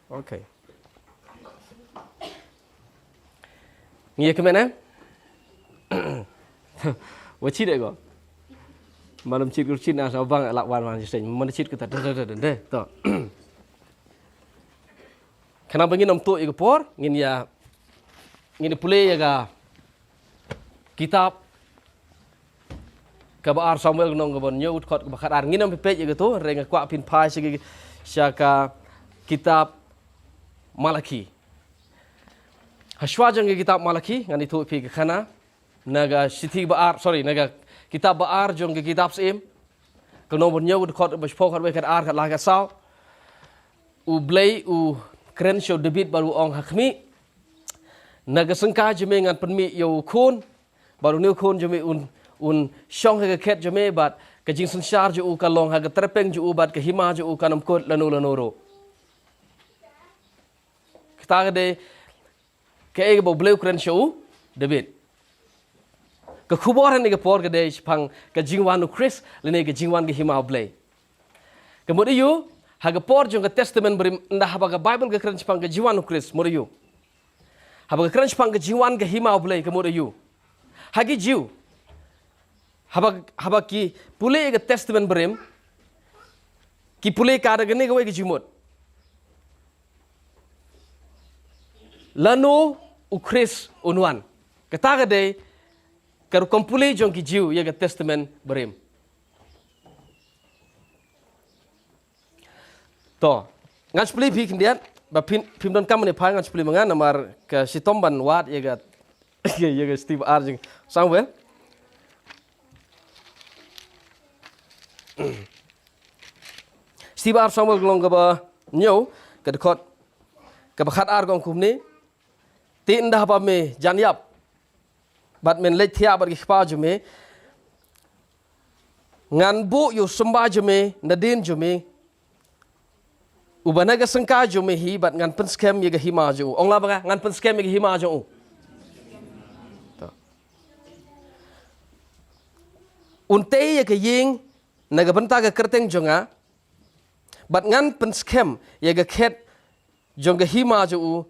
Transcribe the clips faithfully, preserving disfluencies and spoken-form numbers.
Okay. Ngi ïa kmen, eh? Wa chit de ko. Malam chit kur chit na sa bang lak wan wan seng. Mana chit kita de de de de. To. Khnang ba ngin ym tuh ïa ka por, ngin ïa, ngin ïa pule ïa ka kitab kaba ar Samuel, ka lynnong kaba hynñiew, dkhot kaba khatar. Ngin ym peit ïa kato, hynrei nga kwah phin phai sha ka, sha ka kitab Malaki. Hashwa jong ka kitab Malaki, ngan ïathuh ïa phi ka khana, na ka shithi ba ar, sorry, na ka kitab ba ar jong ka kitab Syiem, ka lynnong ba hynñiew, dkhot ba shiphew, khatar, khatar, khatar saw. U Blei u kren sha u David bad u ong ha khmih, na ka syngkai jong me ngan pynmih ïa u khun, bad une u khun jong me un, un shong ha ka khet jong me, bad ka jingsynshar jong u kan long ha ka tyrpeng jong u, bad ka hima jong u kan ym kut lano lano ruh. Kata ka dei kaei kaba U Blei u kren sha u David. Ka khubor ha kane ka por ka dei shaphang ka jingwan u Khrist, lane ka jingwan ka hima U Blei. Ka mut aiu, ha ka por jong ka Testament Barim, ynda haba ka Baibl ka kren shaphang ka jingwan u Khrist, mut aiu. Haba ka kren shaphang ka jingwan ka hima U Blei, ka mut aiu. Ha ki Jiw, haba, haba ki pule ïa ka Testament Barim, ki pule ka da kane kawei ka jingmut. Lano u Khrist un wan. Kata ka dei ka rukom pule jong ki Jiw ïa ka Testament Barim. To, ngan shu pule ïa phi khyndiat, ba phin, phim donkam ban ïa phai, ngan shu pule ma nga, namar ka shitom ban wad ïa ka, ïa ka shithi ba ar jong Samuel. Shithi ba ar Samuel, ka lynnong kaba hynñiew, ka dkhot kaba khatar, ka ong kumne: Te ynda haba me jan ïap bad men leit thiah bad ki kpa jong me, ngan buh ïa u symbai jong me nadien jong me, uba na ka syngkai jong me hi, bad ngan pynskhem ïa ka hima jong u. Ong lang bad nga, ngan pynskhem ïa ka hima jong u. To. Un tei ïa ka ïing na ka bynta ka kyrteng jong nga, bad ngan pynskhem ïa ka khet jong ka hima jong u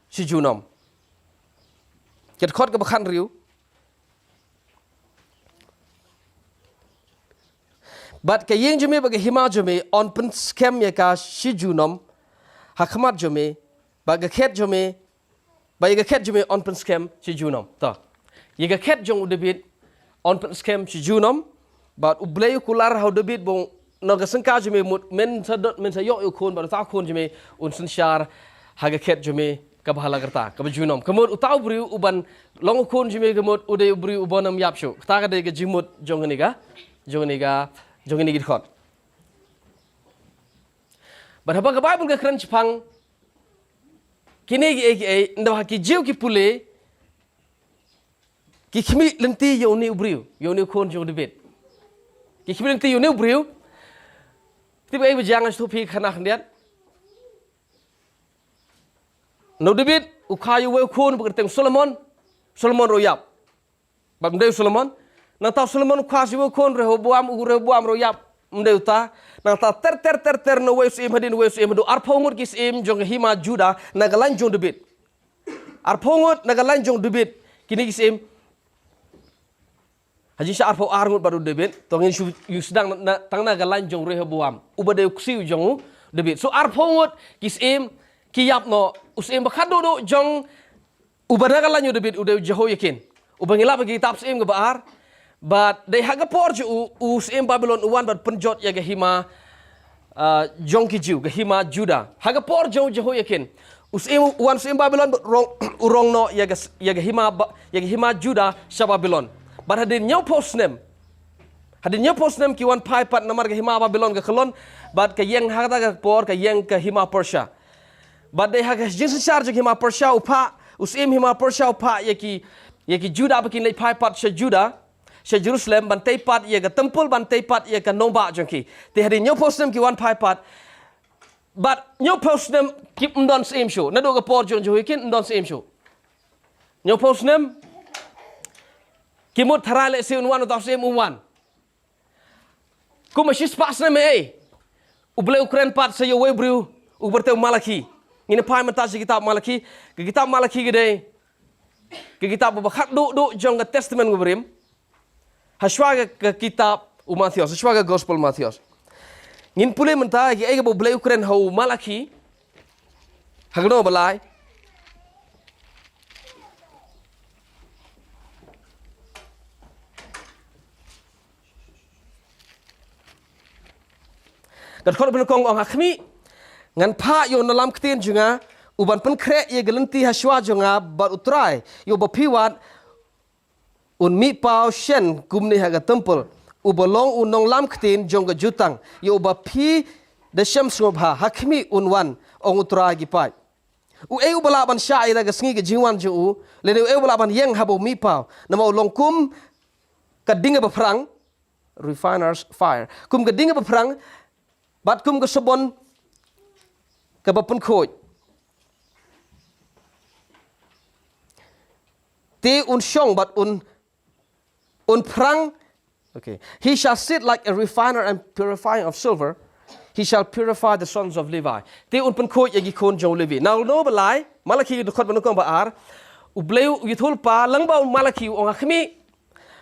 shi junom. Ka dkhot kaba khathynriew: Bad ka ïing jong me bad ka hima jong me yn pynskhem ïa ka shi junom ha khmat jong me, bad ka khet jong me, bad ïa ka khet jong me yn pynskhem shi junom. To. Ïa ka khet jong u David yn pynskhem shi junom, bad U Blei u kular ha u David ba na ka syngkai jong me mut men sa dot, men sa ïoh ïa u khun, bad uta u khun jong me un synshar ha ka khet jong me kaba ha la ka rta, kaba junom. Ka mut uta u briew uban long u khun jong me, ka mut u dei u briew uba ym ïap shuh. Kata ka dei ka jingmut jong kane ka, jong kane ka, jong kane ka dkhot. Bad haba ka Baibl ka kren shaphang kine kiei kiei, ynda ha ki Jiw ki pule, ki khmih lynti ïa une u briew, ïa une u khun jong u David. Ki khmih lynti ïa une u briew. Tip ei ba jia, ngan shu ïathuh ïa phi khana khyndiat. Na u David u kha ïa uwei u khun ba kyrteng Solomon. Solomon ruh u ïap. Bad ym dei u Solomon. Nangta u Solomon u kha sa uwei u khun Rehoboam, u Rehoboam ruh u ïap. Ym dei uta. Nangta ter ter ter ter, na uwei u syiem hadien uwei u syiem, haduh arphew ngut ki syiem jong ka hima Juda na ka lain jong u David. Arphew ngut na ka lain jong u David. Kine ki syiem. Ha jingshisha arphew ar ngut bad u David. To ngin shu ïohi sdang na, tang na ka lain jong u Rehoboam, uba dei u ksiew jong u David. So arphew ngut ki syiem ki ïap noh. U syiem ba khatduh duh jong uba na ka lain u David u dei u Jehoiakin, uba ngi lap ha ka kitab Syiem kaba ar. Bad dei ha ka por jong u, u syiem Babilon u wan bad pynjot ïa ka hima, ah, jong ki Jiw, ka hima Juda. Ha ka por jong u Jehoiakin, u syiem, u wan syiem Babilon bad rong, u rong noh ïa ka, ïa ka hima ba, ïa ka hima Juda sha Babilon. Bad hadien hynñiewphew snem, hadien hynñiewphew snem ki wan phai pat namar ka hima Babilon ka khlon, bad ka ïeng ha kata ka por, ka ïeng ka hima Persia. Bad dei ha ka jingsynshar jong ka hima Persia u phah, u syiem hima Persia u phah ïa ki, ïa ki Juda ba kin leit phai pat sha Juda, sha Jerusalem, ban tei pat ïa ka templ, ban tei pat ïa ka nongbah jong ki. Te hadien hynñiewphew snem ki wan phai pat. Bad hynñiewphew snem kim don syiem shuh. Naduh ka por jong u Jehoiakin ym don syiem shuh. Hynñiewphew snem, ki mut tharai lehse un wan uta u syiem, um wan. Kumba shispah snem ei, U Blei u kren pat sha uwei u briew, u kyrteng u Malaki. Ngin phai mynta sha kitab Malaki, ka kitab Malaki ka dei ka kitab ba khatduh duh jong ka Testament Barim. Hashwa ka, ka kitab u Mathios, hashwa ka Gospel Mathios. Ngin pule mynta ïa kaei kaba U Blei u kren ha u Malaki. Ha kano balai. Ka dkhot ba nyngkong ong, ha khmih, ngan phah ïa u nonglam ktien jong nga, u ban pynkhreh ïa ka lynti hashwa jong nga bad U Trai, ïa uba phi wad, un mih paw shen kumne ha ka templ, uba long u nonglam ktien jong ka jutang, ïa uba phi da shem sngewbha, ha khmih un wan, ong U Trai ki paid. Uei uba lah ban shah ïa ka sngi ka jingwan jong u, lane uei uba lah ban ïeng haba u mih paw, namar u long kum ka ding ba phrang, refiner's fire. Kum ka ding ba phrang, bad kum ka sabon kaba pynkhuid. Te un shong bad un, un phrang. Okay. He shall sit like a refiner and purifying of silver. He shall purify the sons of Levi. Te un pynkhuid ïa ki khun jong Levi. Now, no balai, Malaki dkhot ba nyngkong ba ar. U Blei u ïathuhlypa, lyngba u Malaki u ong ha khmih.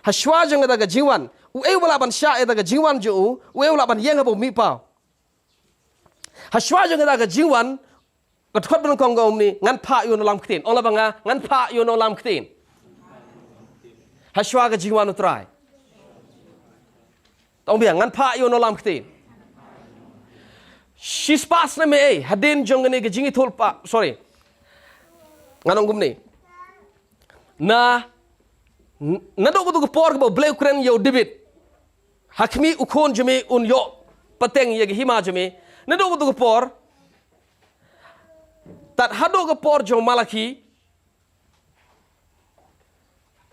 Hashwa jong kata ka jingwan. Uei uba lah ban shah ïa kata ka jingwan jong u. Uei uba lah ban ïeng haba u mih paw. Hashwa jong kata ka jingwan. Ka dkhot ba nyngkong ka ong kumne, ngan phah ïa u nonglam ktien. Ong lah bad nga, ngan phah ïa u nonglam ktien. Hashwa ka jingwan U Trai. Tong biang, ngan phah ïa u nonglam ktien. Shispah snem eh, hadien jong kane ka jingïathuhlypa, sorry. Ngan ong kumne. Na, n-, naduh kato ka por kaba U Blei u kren ïa u David. Ha khmih u khun jong me un ïoh pateng ïa ka hima jong me. Naduh kato ka por. Tad haduh ka por jong u Malaki.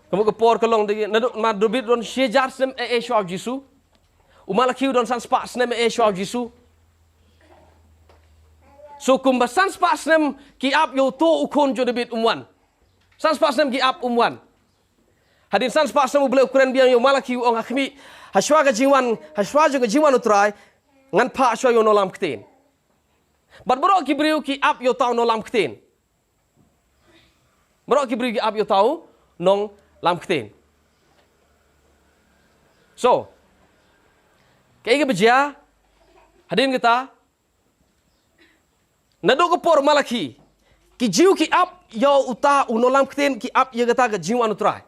Kumba ka por ka long de, naduh ma David u don shi hajar snem eh eh shuwa u Jisu. U Malaki u don san spah snem eh eh shuwa u Jisu. So kumba san spah snem ki ap ïa uto u khun jong u David um wan. San spah snem ki ap um wan. Hadien san spah snem U Blei u kren biang ïa u Malaki u ong ha khmih. Hashwa ka jingwan, hashwa jong ka jingwan U Trai. Ngan phah shuwa ïa u nonglam ktien. Bad baroh ki briew ki ap ïa uta u nonglam ktien. Baroh ki briew ki ap ïa uta u nonglam ktien. So, kaei kaba jia, hadien kata, naduh ka por Malaki, ki Jiw ki ap ïa uta u nonglam ktien, ki ap ïa kata ka jingwan U Trai.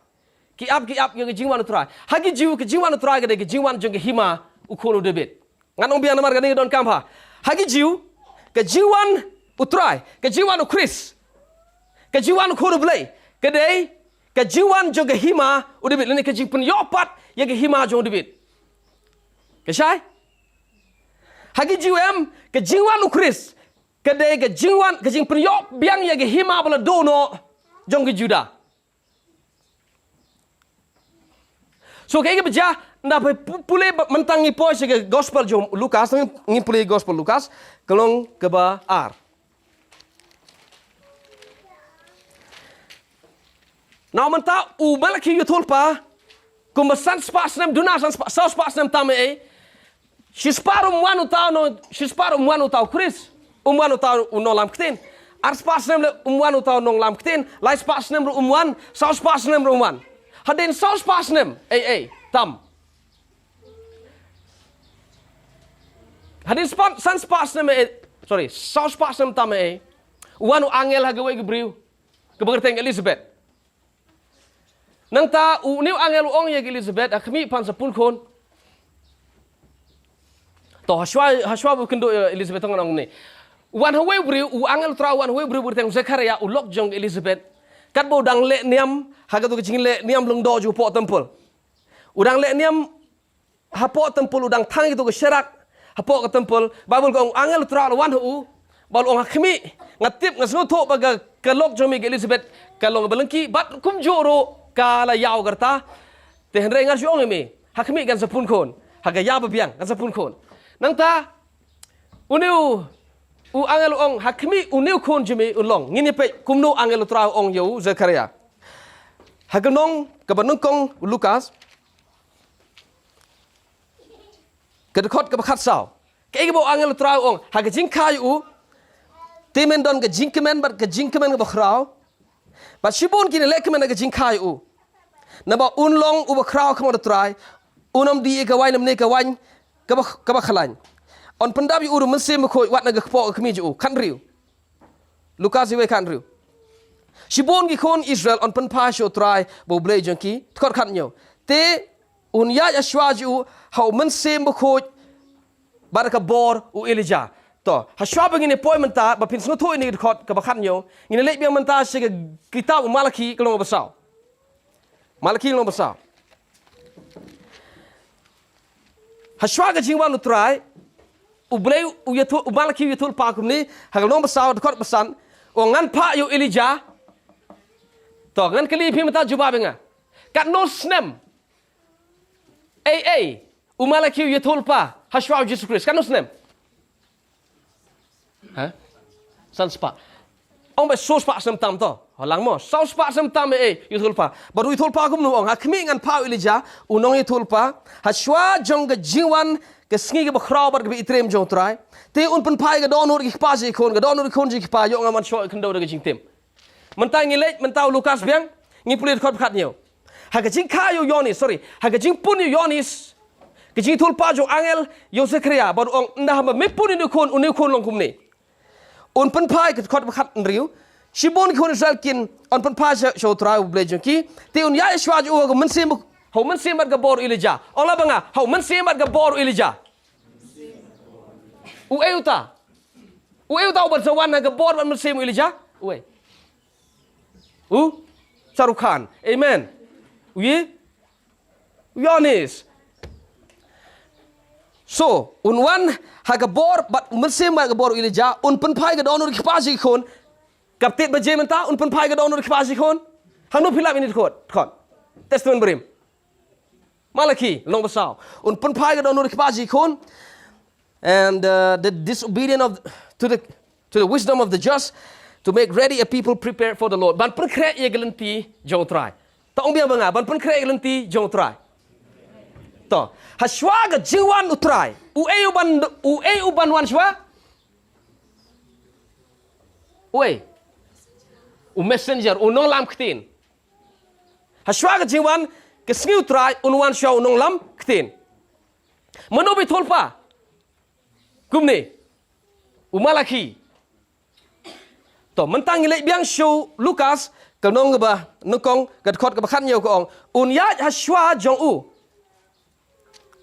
Ki ap, ki ap ïa ka jingwan U Trai. Ha ki Jiw ka jingwan U Trai ka dei ka jingwan jong ka hima u khun u David. Ngan ong biang namar kane ka donkam ha. Ha ki Jiw, ka jingwan U Trai, ka jingwan U Khrist, ka jingwan u khun U Blei, ka dei ka jingwan jong ka hima u David, lane ka jingpynïoh pat ïa ka hima jong u David. Ka shai? Ha ki Jiw em, ka jingwan U Khrist, ka dei ka jingwan, ka jingpynïoh biang ïa ka hima ba la duh noh jong ki Juda. So kaei kaba jia, nda phi pu-, pule ba, mynta ngi poi sha ka gospel jong u Lukas, ngi, ngi pule gospel Lukas, ka lynnong kaba ar. Now mynta u Malaki u ïathuhlypa, kumba san spah snem, duna san spah, saw spah snem tam eh, shispah ruh um wan uta u nong, shispah ruh um wan uta u Khrist. Um wan uta u nonglam ktien. Ar spah snem leh um wan uta u nonglam ktien. Lai spah snem ruh um wan. Saw spah snem ruh um wan. Hadien saw spah snem. Ei, ei, tam. Hadien spah, san spah snem eh. Sorry, saw spah snem tam eh. U wan u angel ha kawei ka briew. Kaba kyrteng Elizabeth. Nangta une u angel u ong ïa ka Elizabeth, ha khmih phan sa pun khun. To, hashwa, hashwa ba u kynduh ïa Elizabeth, to ngan ong ne. U wan ha uwei u briew, u angel U Trai u wan ha uwei u briew ba kyrteng Zechariah, u lok jong ka Elizabeth. Katba u dang leh niam, ha kato ka jingleh niam lyngdoh jong u hapoh temple. U dang leh niam hapoh temple, u dang thang ïa kato ka sharak hapoh ka temple. Baibl ka ong u angel U Trai u la wan ha u. Bad u ong ha khmih, nga tip, nga sngewthuh ba ka, ka lok jong me ka Elizabeth ka long kaba lyngkhi, bad kumjuh ruh ka la ïaw ka rta. Te hynrei nga shu ong ïa me, ha khmih kan sa pun khun. Ha ka ïa ba biang kan sa pun khun. Nangta une u, u angel u ong, ha khmih une u khun jong me un long. Ngin ïa peit kumno angel U Trai u ong ïa u Zechariah. Ha ka lynnong kaba nyngkong u Lukas, ka dkhot kaba khatsaw. Kaei kaba u angel U Trai u ong, ha ka jingkha ïa u, Te men don ka jingkmen bad ka jingkmen kaba khraw. Bad shibun kin leh kmen ha ka jingkha ïa u. Naba un long uba khraw khmat u Trai. Un ym dih ïa ka waiñ lymne ka waiñ kaba, kaba khlaiñ. Un pyndap ïa u da u Mynsiem Bakhuid wat na ka kpoh ka kmie jong u. Khathynriew. Lukas uwei khathynriew. Shibun ki khun Israel yn pynphai sha u Trai ba u Blei jong ki. Dkhot khathynñiew. Te un ïaid hashwa jong u ha u Mynsiem Bakhuid bad ka bor u Elijah. To, hashwa ba ngin ïa poi mynta, ba phin sngewthuh ïa kane ka dkhot kaba khathynñiew, ngin ïa leit biang mynta sha ka kitab u Malaki ka lynnong ba saw. Malaki lynnong ba saw. Hashwa ka jingwan u Trai, u Blei u ïathuh, u Malaki u ïathuh lypa kumne, ha ka lynnong ba saw, dkhot ba san, u ong ngan phah ïa u Elijah. To, ngan kylli phi mynta jubab ïa nga. Katno snem? Ei, ei, u Malaki u ïathuh lypa hashwa u Jisu Khrist. Katno snem? Ha? San spah. Ong ba saw spah snem tam to. Ho lang mo. Saw spah snem tam, ei, ei, ïathuh lypa. Bad u ïathuh lypa kumno, ong ha khmih ngan phah u Elijah, u nongïathuh lypa. Hashwa jong ka jingwan ka sngi kaba khraw bad kaba itriem jong u Trai. Te un pynphai ka dohnud ki kpa jong ki khun, ka dohnud ki khun jong ki kpa, ïoh nga man shoh khyndew da ka jingtim. Mynta ngi leit, mynta u Lukas biang, ngi pule dkhot ba khathynñiew. Ha ka jingkha ïa u Ïoannis, sorry, ha ka jingpun ïa u Ïoannis, ka jingïathuh lypa jong u angel ïa u Zakaria, bad u ong ynda haba me pun ïa une u khun, une u khun long kumne. Un pynphai, ka dkhot ba khathynriew, shibun ki khun Israel kin, yn pynphai sha, sha u Trai u Blei jong ki, te un ïaid hashwa jong u ha u Mynsiem, ha u Mynsiem bad ka bor u Elijah. Ong lypa ïa nga, ha u Mynsiem bad ka bor u Elijah. Uei uta? Uei uta uba sa wan ha ka bor bad Mynsiem u Elijah? Uei? U? Shah Rukh Khan. Amen. Uei? U Ïoannis. So, un wan ha ka bor bad Mynsiem bad ka bor u Elijah, un pynphai ka dohnud ki kpa jong ki khun. Kaba tied ba jia mynta, un pynphai ka dohnud ki kpa jong ki khun. Hangno phi lap ïa kane ka dkhot? Dkhot. Testament Barim. Malaki, lynnong ba saw. Un pynphai ka dohnud ki kpa jong ki khun. And uh, the disobedience of to the to the wisdom of the just, to make ready a people prepared for the Lord. Ban pynkhreh ïa ka lynti jong u Trai. To ong biang ba nga, ban pynkhreh ïa ka lynti jong u Trai. To, hashwa ka jingwan u Trai. Uei uban, uei uban wan shwa? Uei? U messenger, u nonglam ktien. Hashwa ka jingwan ka sngi u Trai, un wan shwa u nonglam ktien. Mano ba ïathuh lypa kumne? U Malaki. To, mynta ngi leit biang sha u Lukas, ka lynnong kaba nyngkong, ka dkhot kaba khathynñiew ka ong, un ïaid hashwa jong u.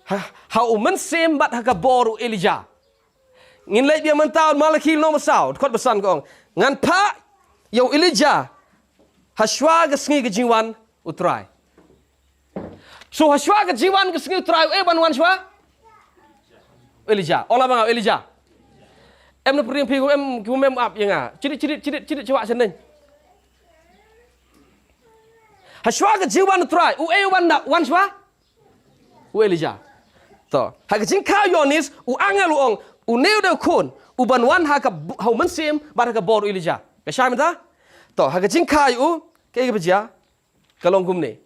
Ha, ha u Mynsiem bad ha ka bor u Elijah. Ngin leit biang mynta u Malaki lynnong ba saw, dkhot ba san ka ong, ngan phah ïa u Elijah hashwa ka sngi ka jingwan u Trai. So hashwa ka jingwan ka sngi u Trai, uei uban wan shwa? U Elijah. Ong lypa ïa nga, u Elijah. Em na pyrthei phi, em, kum em ap ïa nga. Chidit, chidit, chidit, chidit, chwa shen neng. Hashwa ka jingwan u Trai, uei uban wan shwa? U Elijah. To. Ha ka jingkha u Ïoannis, u angel u ong, une u dei u khun uban wan ha ka b-, ha u Mynsiem bad ha ka bor u Elijah. Ka shai mynta? To, ha ka jingkha ïa u, kaei kaba jia? Ka long kumne.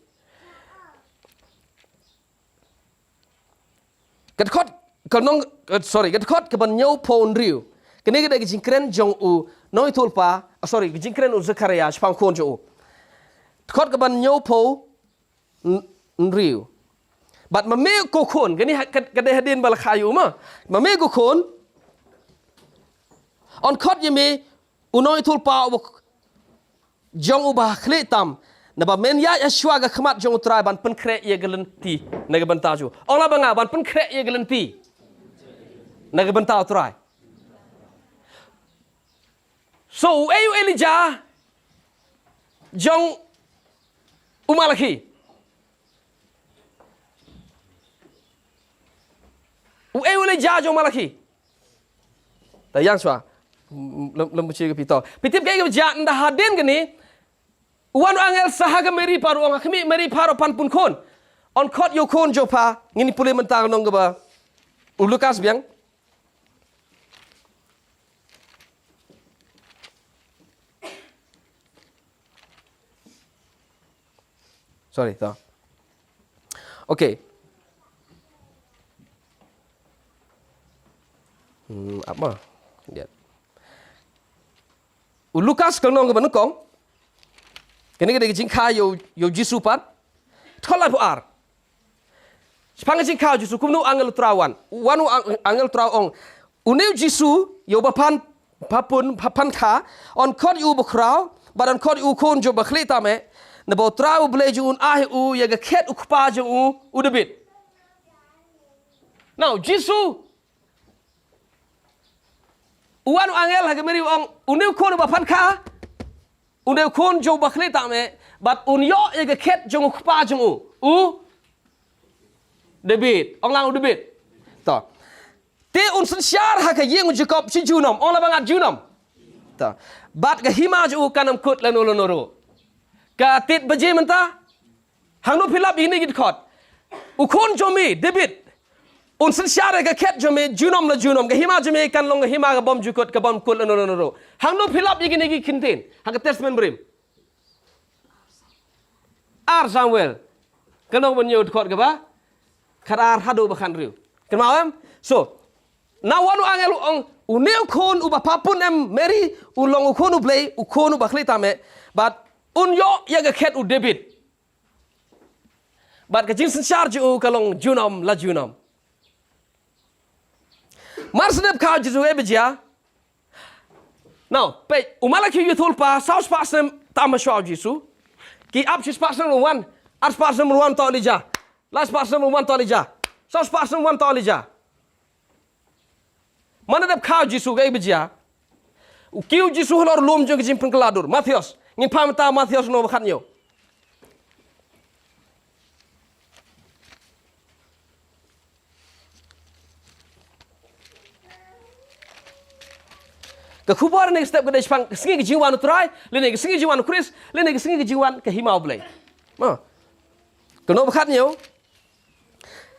Ka dkhot, ka nong, eh, sorry, ka dkhot kaba hynñiewphew hynriew. Kane ka dei ka jingkren jong u nongïathuh lypa, ah, sorry, ka jingkren u Zakaria shaphang khun jong u. Dkhot kaba hynñiewphew hynriew. Bad ma me ko khun, kane ha-, ka, ka dei hadien ba la kha ïa u ma. Ma me ko khun, yn khot ïa me u nongïathuh lypa uba k-, jong u ba khlieh tam. Naba men ïaid hashwa ka khmat jong u Trai ban pynkhreh ïa ka lynti na ka bynta jong u. Ong lypa ïa nga, ban pynkhreh ïa ka lynti na ka bynta u Trai. So, uei u Elijah jong u Malaki? Uei u Elijah jong u Malaki? Ta ïa shwa. Lem, lem buchi ka pito. Phi tip kaei kaba jia, ynda hadien kane, u wan u angel sha ha ka Mary Pharao, u ong ha khmih Mary Pharao, phan pun khun. Yn khot ïa u khun jong pha, ngin pule mynta ka nong kaba u Lukas biang. Sorry, to. Okay. Hmm, apa? Lihat. U Lukas ka long kaba nyngkong. Kane ka dei ka jingkha ïa u, ïa u Jisu pat. Dkhot laiphew ar. Shaphang ka jingkha u Jisu kumno u angel u Trai u wan. U wan u ang-, angel u Trai u ong. Une u Jisu ïa uba phan, pha pun, pha phan kha, yn khot ïa u bakhraw, bad yn khot ïa u khun jong u bakhlieh tam eh, naba u Trai U Blei jong u un ai ha u ïa ka khet u kpa jong u, u Dabid. Now, Jisu, u wan u angel ha ka Mari u ong, une u khun uba phan kha, une u khun jong u bakhlieh tam eh, bad un ïoh ïa ka khet jong u kpa jong u, u Dabid. Ong lang u Dabid. To. Te un synshar ha ka ïing u Jakob shi junom. Ong la ba ngat junom. To. Bad ka hima jong u kan ym kut lano lano ruh. Ka tied baje mynta. Hangno phi lap ïa kine ki dkhot? U khun jong me, Dabid, un synshar ïa ka khet jong me junom la junom. Ka hima jong me kan long ka hima ka bym ju kut, ka bym kut lano lano ruh. Hangno phi lap ïa kine ki ktien ha ka Testament Barim? Ar Samuel. Kano ban ïoh dkhot kaba khatar haduh ba khathynriew. Kynmaw em? So, naba u wan u angel u ong, une u khun uba pha pun em Mari, u long u khun U Blei, u khun u bakhlieh tam eh, bad un ïoh ïa ka khet u Dabid. Bad ka jingsynshar jong u ka long junom la junom. Mar sdep kha u Jisu, eh, ba jia. Now, peit, u Malaki u ïathuhlypa saw spah snem tam ba shwa u Jisu. Ki ap shi spah snem ruh wan, ar spah snem ruh wan to Elijah. Lai spah snem ruh wan to Elijah. Saw spah snem wan to Elijah. Mano dep kha u Jisu, kaei ba jia? U kiew u Jisu halor lum jong ka jingpynkylla dur. Mathaios. Ngin phai mynta Mathaios lynnong ba khathynñiew. Ka khubor kane ka step ka dei shaphang ka sngi ka jingwan u Trai, lane ka sngi ka jingwan u Khrist, lane ka sngi ka jingwan ka hima u Blei. Ma. Ka lynnong ba khathynñiew.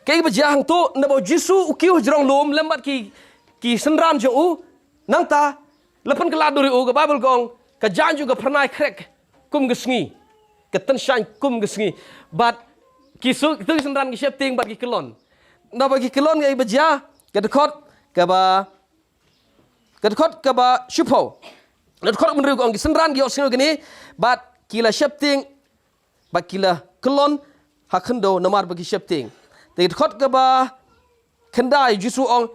Kaei ba jia hangto, naba u Jisu u kiew hajrong lum lem bad ki, ki synran jong u, nangta la pynkylla dur ïa u, ka Baibl ka ong, ka jaiñ jong u ka phyrnai khrek kum ka sngi, ka tyngshaiñ kum ka sngi. Bad ki su, ki tu ki synran ki sheptieng bad ki kyllon. Naba ki kyllon, kaei ba jia, ka dkhot kaba, ka dkhot kaba shiphew. Ka dkhot kaba hynriew ka ong, ki synran ki ïohsngew ïa kane, bad ki la sheptieng, bad ki la kyllon ha khyndew namar ba ki sheptieng. Te ka dkhot kaba khyndai u Jisu u ong,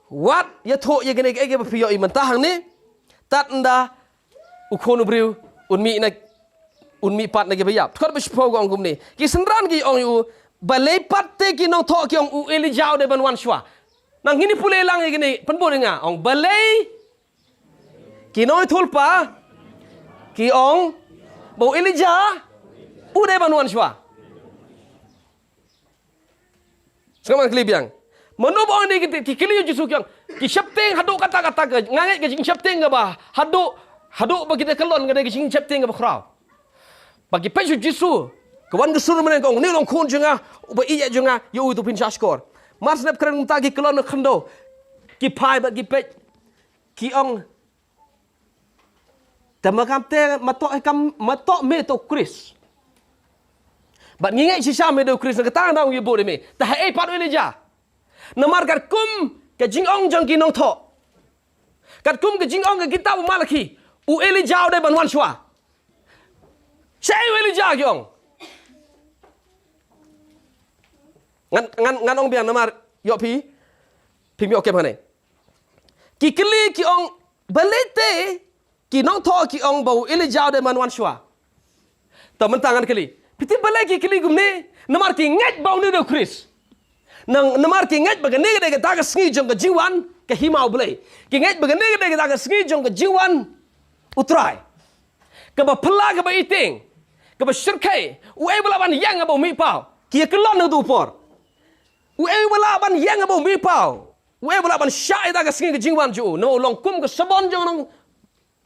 wat ïathuh ïa kane kaei kaba phi ïohi mynta hangne, tad ynda u Khun u Briew un mih na, un mih pat na kiba ïap. Dkhot ba shiphew ka ong kumne. Ki synran ki ong ïa u, balei pat te ki nongthoh ki ong u Elijah u dei ban wan shuwa. Nang ngin ïa pule lang ïa kine, pynbud ïa nga. Ong balei ki nongïathuhlypa ki ong ba u Elijah u dei ban wan shuwa. Sngap, ngan kylli biang. Mano ba ong dei ki, ki kylli ïa u Jisu ki ong, ki sheptieng haduh katta katta ka, nga ngeit ka jingsheptieng kaba haduh, haduh ba kita kyllon ka dei ka jingsheptieng kaba khraw. Ba ki peit sha u Jisu, ka wan ka sur mynne ka ong, une u long khun jong nga, uba ïeit jong nga, ïa u to phin shahshkor. Mar shen ïa kren mynta ki kyllon na khyndew, ki phai bad ki peit, ki ong, te ma kam te ma toh, kam ma toh me toh u Khrist. Bad ngi ngeit shisha me dei u Khrist, na kata nga ong ïa bud ïa me. Te haei pat u Elijah. Namar katkum ka jingong jong ki nongthoh, katkum ka jingong ka kitab u Malaki, u Elijah u dei ban wan shuwa. Shaei u Elijah ki ong. Ngan, ngan, ngan ong biang namar ïoh phi, phim ïoh kem hangne. Ki kylli ki ong, balei te ki nongthoh ki ong ba u Elijah u dei ban wan shuwa. To mynta ngan kylli. Phi tip balei ki kylli kumne? Namar ki ngeit ba une u dei u Khrist. Nang, namar ki ngeit ba kane ka dei kata ka sngi jong ka jingwan ka hima u Blei. Ki ngeit ba kane ka dei kata ka sngi jong ka jingwan u Trai. Kaba phylla, kaba ïehnoh, kaba shyrkhei, uei ba lah ban ïeng haba u mih paw. Ki ïa kyllon na utu u por. Uei ba lah ban ïeng haba u mih paw. Uei ba lah ban shah ïa kata ka sngi ka jingwan jong u. Namar u long kum ka sabon jong u nong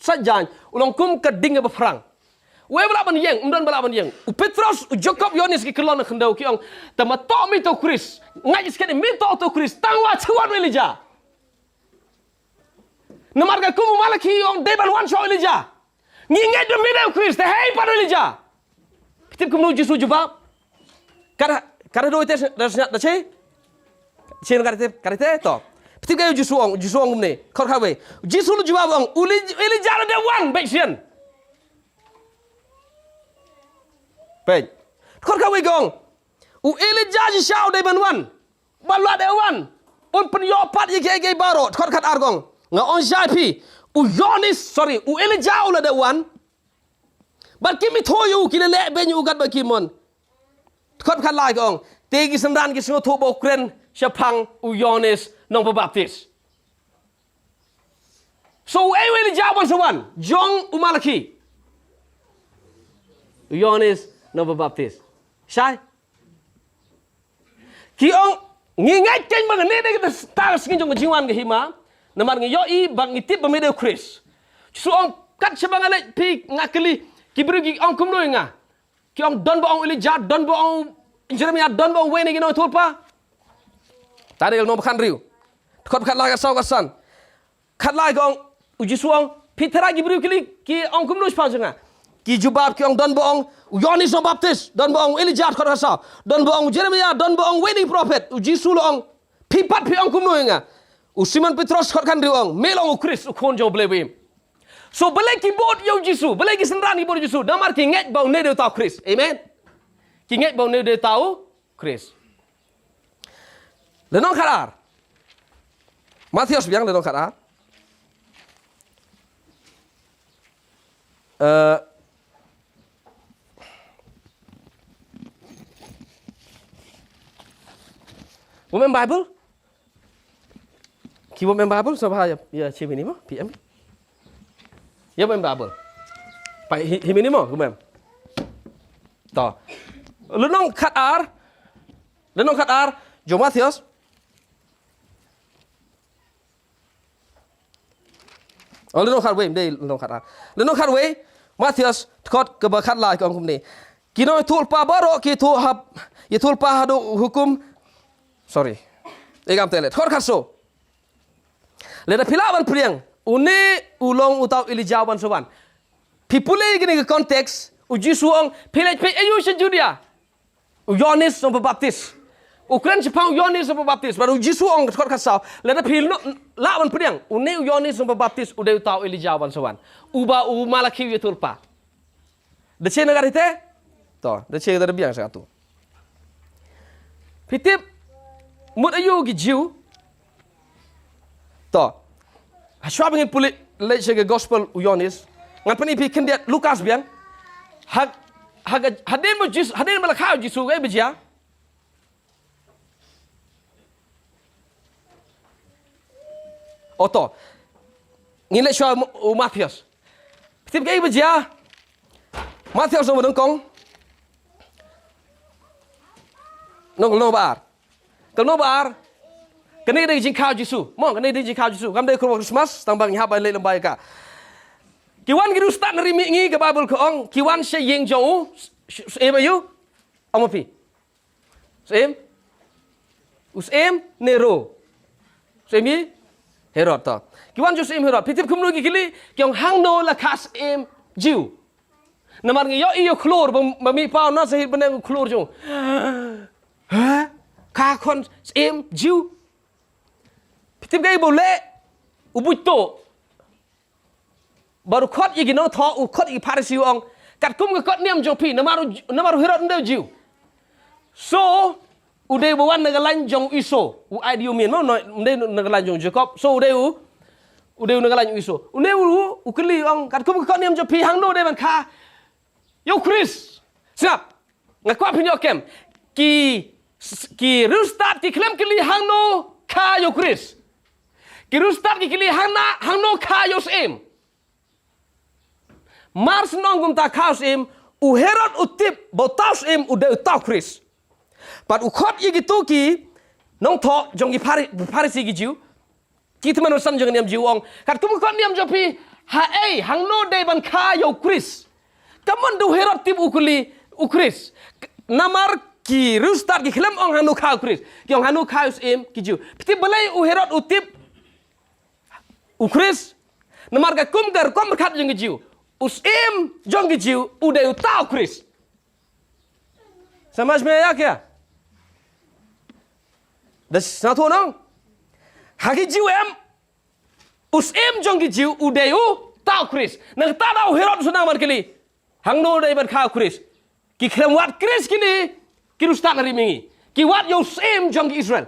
sait jaiñ, u long kum ka ding kaba phrang. Uei ba lah ban ïeng, ym don ba lah ban ïeng. U Petros, u Jakob, Ïoannis ki kyllon na khyndew ki ong, te ma toh me toh u Khrist. Ngait skhem me toh toh u Khrist. Tang wat shu wan u Elijah. Namar katkum u Malaki u ong dei ban wan shuwa u Elijah. Ngi ngeit ba me dei u Khrist, te haei pat u Elijah. Phi tip kumno u Jisu u jubab? Kat, kat haduh te da sngap da shi. Shin kat te, kat te to. Phi Tip kaei u Jisu ong, u Jisu ong kumne. Dkhot khatwei. U Jisu u la jubab u ong, u Eli-, Elijah u la dep wan, beit shen. Beit. Dkhot khatwei ka ong, u Elijah shisha u dei ban wan. Bad u la dep wan, un pynïoh pat ïa kiei kiei baroh. Dkhot khatar ka ong, nga ong shai phi, u Ïohannes, sorry, u Elijah u la dep wan. Bad kim ithuh ïa u, ki la leh beiñ ïa u katba ki mon. Dkhot khatlai ka ong, te ki synran ki sngewthuh ba u kren shaphang u Ïohannes Nongpynbaptis. So uei u Elijah uban sa wan? Jong u Malakhi. U Ïohannes Nongpynbaptis. Shai. Ki ong, ngi ngeit kein ba kane dei kata ka sngi jong ka jingwan ka hima. Namar ngi ïohi ba ngi tip ba me dei u Khrist. U Jisu ong, kat shaba nga leit phi nga kylli, ki briew ki ong kumno ïa nga? Ki ong don ba ong u Elijah, don ba ong u Jeremiah, don ba ong uwei na ki nongïathuhlypa. Daniel nong ba khathynriew. Dkhot khatlai, khatsaw, khatsan. Khatlai ka ong, u Jisu ong, phi tharai ki briew ki lei ki ong kumno shaphang jong nga? Ki jubab ki ong don ba ong u Ïohannes Nongbaptis, don ba ong u Elijah, dkhot khatsaw, don ba ong u Jeremiah, don ba ong uwei na ki prophet. U Jisu u la ong, phi pat phi ong kumno ïa nga? U Simon Petros, dkhot khathynriew, u ong, me long u Khrist, u Khun jong U Blei ba im. So balei ki bud ïa u Jisu, balei ki synran ki bud ïa u Jisu? Namar ki ngeit ba une u dei uta u Khrist. Amen. Ki ngeit ba une u dei uta u Khrist. Lynnong khatar. Mathaios biang lynnong khatar. Eh, bym em Bible? Ki bym em Bible, sngewbha ïa, ïa shim ïa ini mo, P M. Ïa bym em Bible. Peit hi, hi ini mo, bym em. To. Lynnong khatar. Lynnong khatar jong Mathaios. Oh, lynnong khatwei, ym dei lynnong khatar. Lynnong khatwei, Mathaios, dkhot kaba khatlai ka ong kumne. Ki nongïathuhlypa baroh ki ïathuh hap, ïathuhlypa haduh hukum. Sorry. Ïa kam te leh. Dkhot khatsaw. Lada phi lah ban pdiang, une u long uta u Elijah uban sa wan. Phi pule ïa kane ka context, u Jisu u ong, phi leit peit aïu sha Judea? U Ïohannes Nongpynbaptis. U kren shaphang u Ïohannes Nongpynbaptis. Bad u Jisu u ong, dkhot khatsaw, lada phi lah ban pdiang, une u Ïohannes Nongpynbaptis u dei uta u Elijah uban sa wan, uba u Malakhi u ïathuhlypa. Da shei na ka ri te? To, da shei, da biang sha katto. Phi tip, mut aïu ki Jiw? To. Hashwa ba ngin pule leit sha ka gospel u Ïohannes, ngan pyni phi khyndiat Lukas biang. Ha, ha, hadien ba Jisu, hadien ba la kha u Jisu, kaei ba jia? Oh to. Ngin leit shuwa u Mathaios. Phi tip kaei ba jia? Mathaios nong ba nyngkong. Nong, nong ba ar. Ka nong ba ar. Kane ka dei ka jingkha u Jisu. Mo, kane ka dei ka jingkha u Jisu. Kam dei ka Christmas, tang ba ngi hap ban leit lem bad ka. Ki wan ki riewstad na ri mihngi, ka Baibl ka ong, ki wan sha ïing jong u, sh-, sh-, ïa ba ïu. Ong ma phi. Syiem? U Syiem Nero. Syiem i Herod to. Ki wan jong u Syiem Herod. Phi tip kumno ki kylli, ki ong hangno la kha syiem Jiw. Namar ngi ïohi ïa u khlur, ba, ba mih paw na sahit bneng u khlur jong. Ha? Kha khun syiem Jiw. Phi tip kaei ba u leh? U buit to. Bad u khot ïa ki nongthoh, u khot ïa ki Pharisi u ong, katkum ka kot niam jong phi, namar u, namar u Herod um dei u Jiw. So, u dei ba wan na ka lain jong u Iso, u Idumean, no, no, um dei na ka lain jong u Jakob. So, u dei u, u dei u na ka lain u Iso. Une u, u kylli u ong, katkum ka kot niam jong phi, hangno dei ban kha ïa u Khrist. Sngap. Nga kwah phin ïoh kem. Ki, ki riewstad ki khlem kylli hangno kha ïa u Khrist. Ki riewstad ki kylli hangna, hangno kha ïa u Syiem. Mar shu ong kumta kha u Syiem, u Herod u tip ba uta u Syiem u dei uta u Khrist. Bad u khot ïa kito ki nongthoh jong ki Phari-, Pharisi ki Jiw. Ki tymmen basan jong ka niam Jiw u ong, katkum ka kot niam jong phi, haei, hangno dei ban kha ïa u Khrist. Ka mon da u Herod tip u kylli u Khrist. K-, namar ki riewstad ki khlem ong hangno kha u Khrist. Ki ong hangno kha u Syiem ki Jiw. Phi tip balei u Herod u tip u Khrist? Namar katkum ka rukom pyrkhat jong ki Jiw, u Syiem jong ki Jiw u dei uta u Khrist. Samajh mein aaya kya? Da sngewthuh nong? Ha ki Jiw em, u syiem jong ki Jiw u dei uta u Khrist. Nangta da u Herod u sdang ban kylli, hangno dei ban kha u Khrist? Ki khlem wad Khrist kine, ki riewstad na ri mihngi. Ki wad ïa u syiem jong ki Israel.